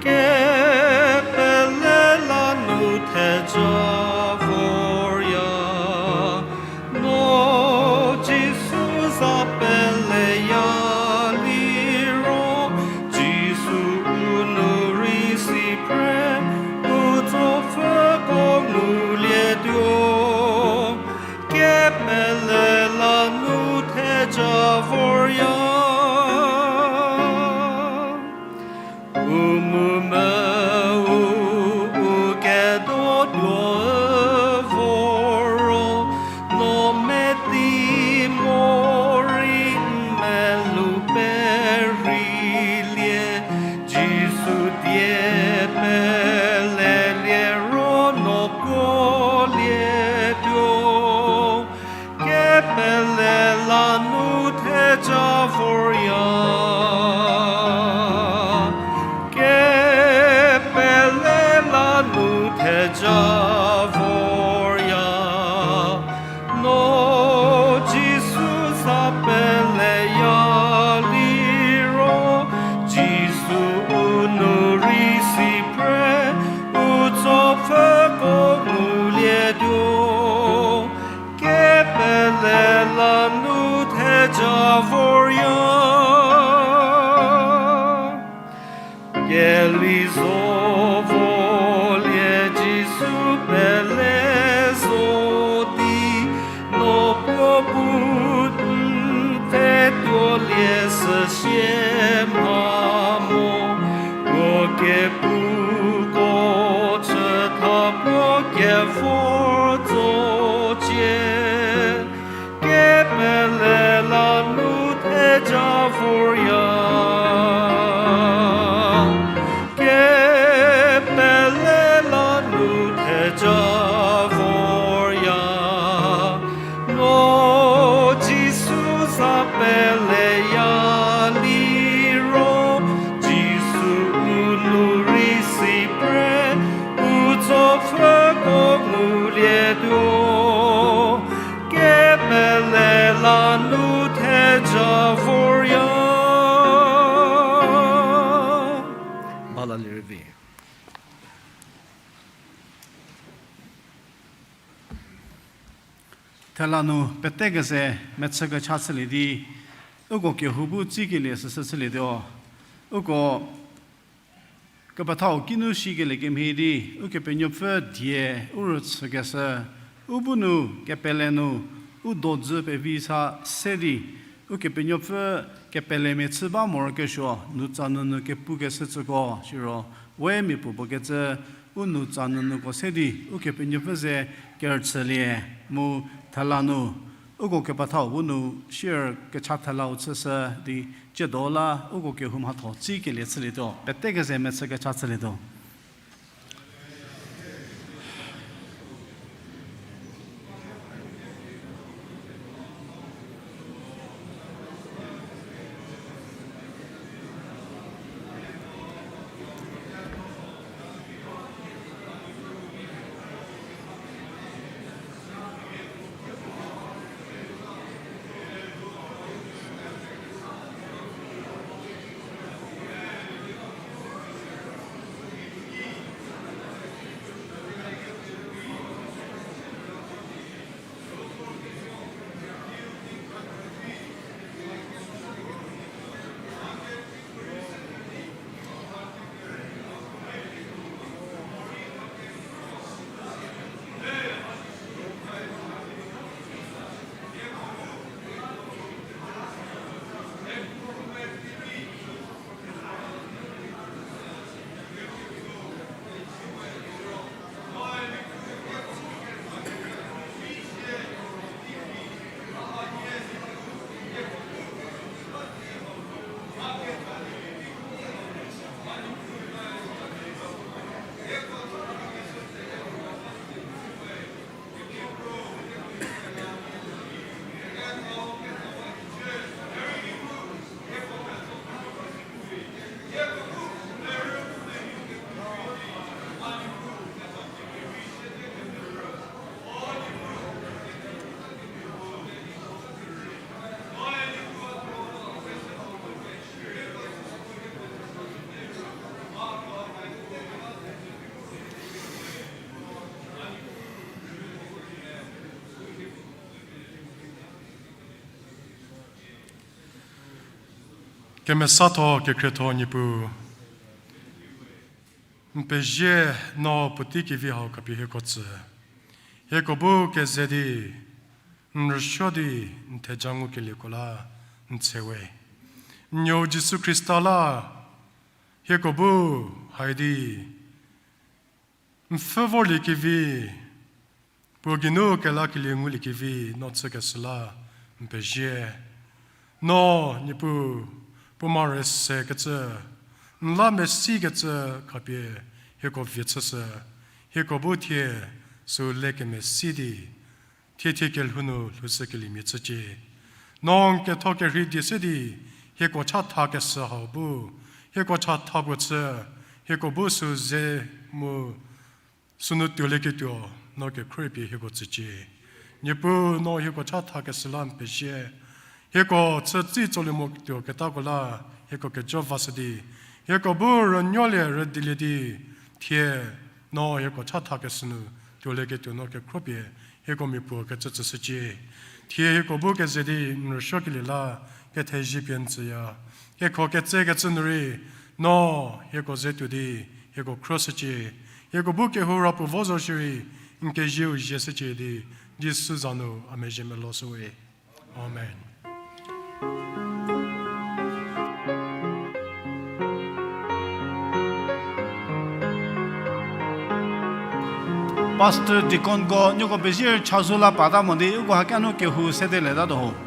Kepele la nu theja vorya. No Jisu za peleya liro, Jisu u nu rei si phre, u tsopfhüko ngulietuo. Kepele la nu theja vorya. U mu me u, u kedotuo voro, no meti morei n melou perheilie, Jisu die pelelie ro no kuolietuo. Kepele la nu theja vorya. Kepele la nu theja vorya. No Jisu za peleya liro, Jisu u nu rei si phre, u tsopfhüko ngulietuo. Kepele la nu theja vorya. Keli zo volie Jisu pele zo di, no puo bu n pfhetuolie süsie mha mo, puo kepuko chütha puo kevor tsocie. Kepele la nu theja vorya. Kepele la nu theja vorya. No Jisu za peleya liro, Jisu u nu rei si phre, u tsopfhüko ngulietuo. Kepele la nu theja vorya. Bala lirüvi. Thela nu pete keze mechü kecha chülie di, uko kehou bu tsikelie süsü chülietuo. Uko kepethau kinu shikelie kemhie di, Ukepenuopfü die u rüchükeshü, u bu nu kepele nu, u dodzü pevi sa se di, Ukepenuopfü kepelemia chü ba morokesuo, nutsa nunu kepukeshü tsüko, siro, we mia puo puo kecü, u nutsa nunuko se di, Ukepenuopfü ze kerüchülie, mu thela nu, uko kepethau bu nu, share kecha thelau chüshü di, tsiedo la, uko kehou mhatho tsikelie chülietuo, pete keze mechü kecha chülietuo. Kemesatho kekhrietho Niepuu, n pezie no puotei kevi hau khapie hieko tsü. Hieko bu keze di, n rüsuo di, n theja ngukelieko la n tshe we. N nuou Jisu Khrista la hieko bu hai di, n pfhü vorliekevi, puo geinu kelakelie nguliekevi no chükeshü la n pezie. No, Niepuu, puoma rei sekecü, n la mesikecü khapie hieko vie chüshü, hieko bu thie süu le kemesi di, thie thie kelhou nu lhoushükeliemia chücie. No n ketho kerhei die se di, hieko chathakeshü hau bu, hieko chatha puo chü, hieko bu süu ze mu sünu tuolieketuo no kekhruohi pie hieko tsücie. Niepuu no hieko chathakeshü la n pezie. Hieko chü tsi tsolie mo tuo ketako la hieko kejo vashü di, hieko bu rünuolie rüdilie di, thie no hieko chathakeshü nu tuolieketuo no kekhruohi pie hieko mia puo kecü tsüshücie. Thie hieko bu keze di n rüsuokelie la kethezie pie n tsüya. Kekho ketsekecü nu rei no hieko ze tuo di hieko khruohishücie. Hieko bu kehou ra puo vo zo shierei n kezieu zieshücie di, Jisu za nu a mezhie meloshüwe. Amen. Pastor, deaconko nieko pezie chazou la pata mo di uko hakinu kehou sede letatuo ho.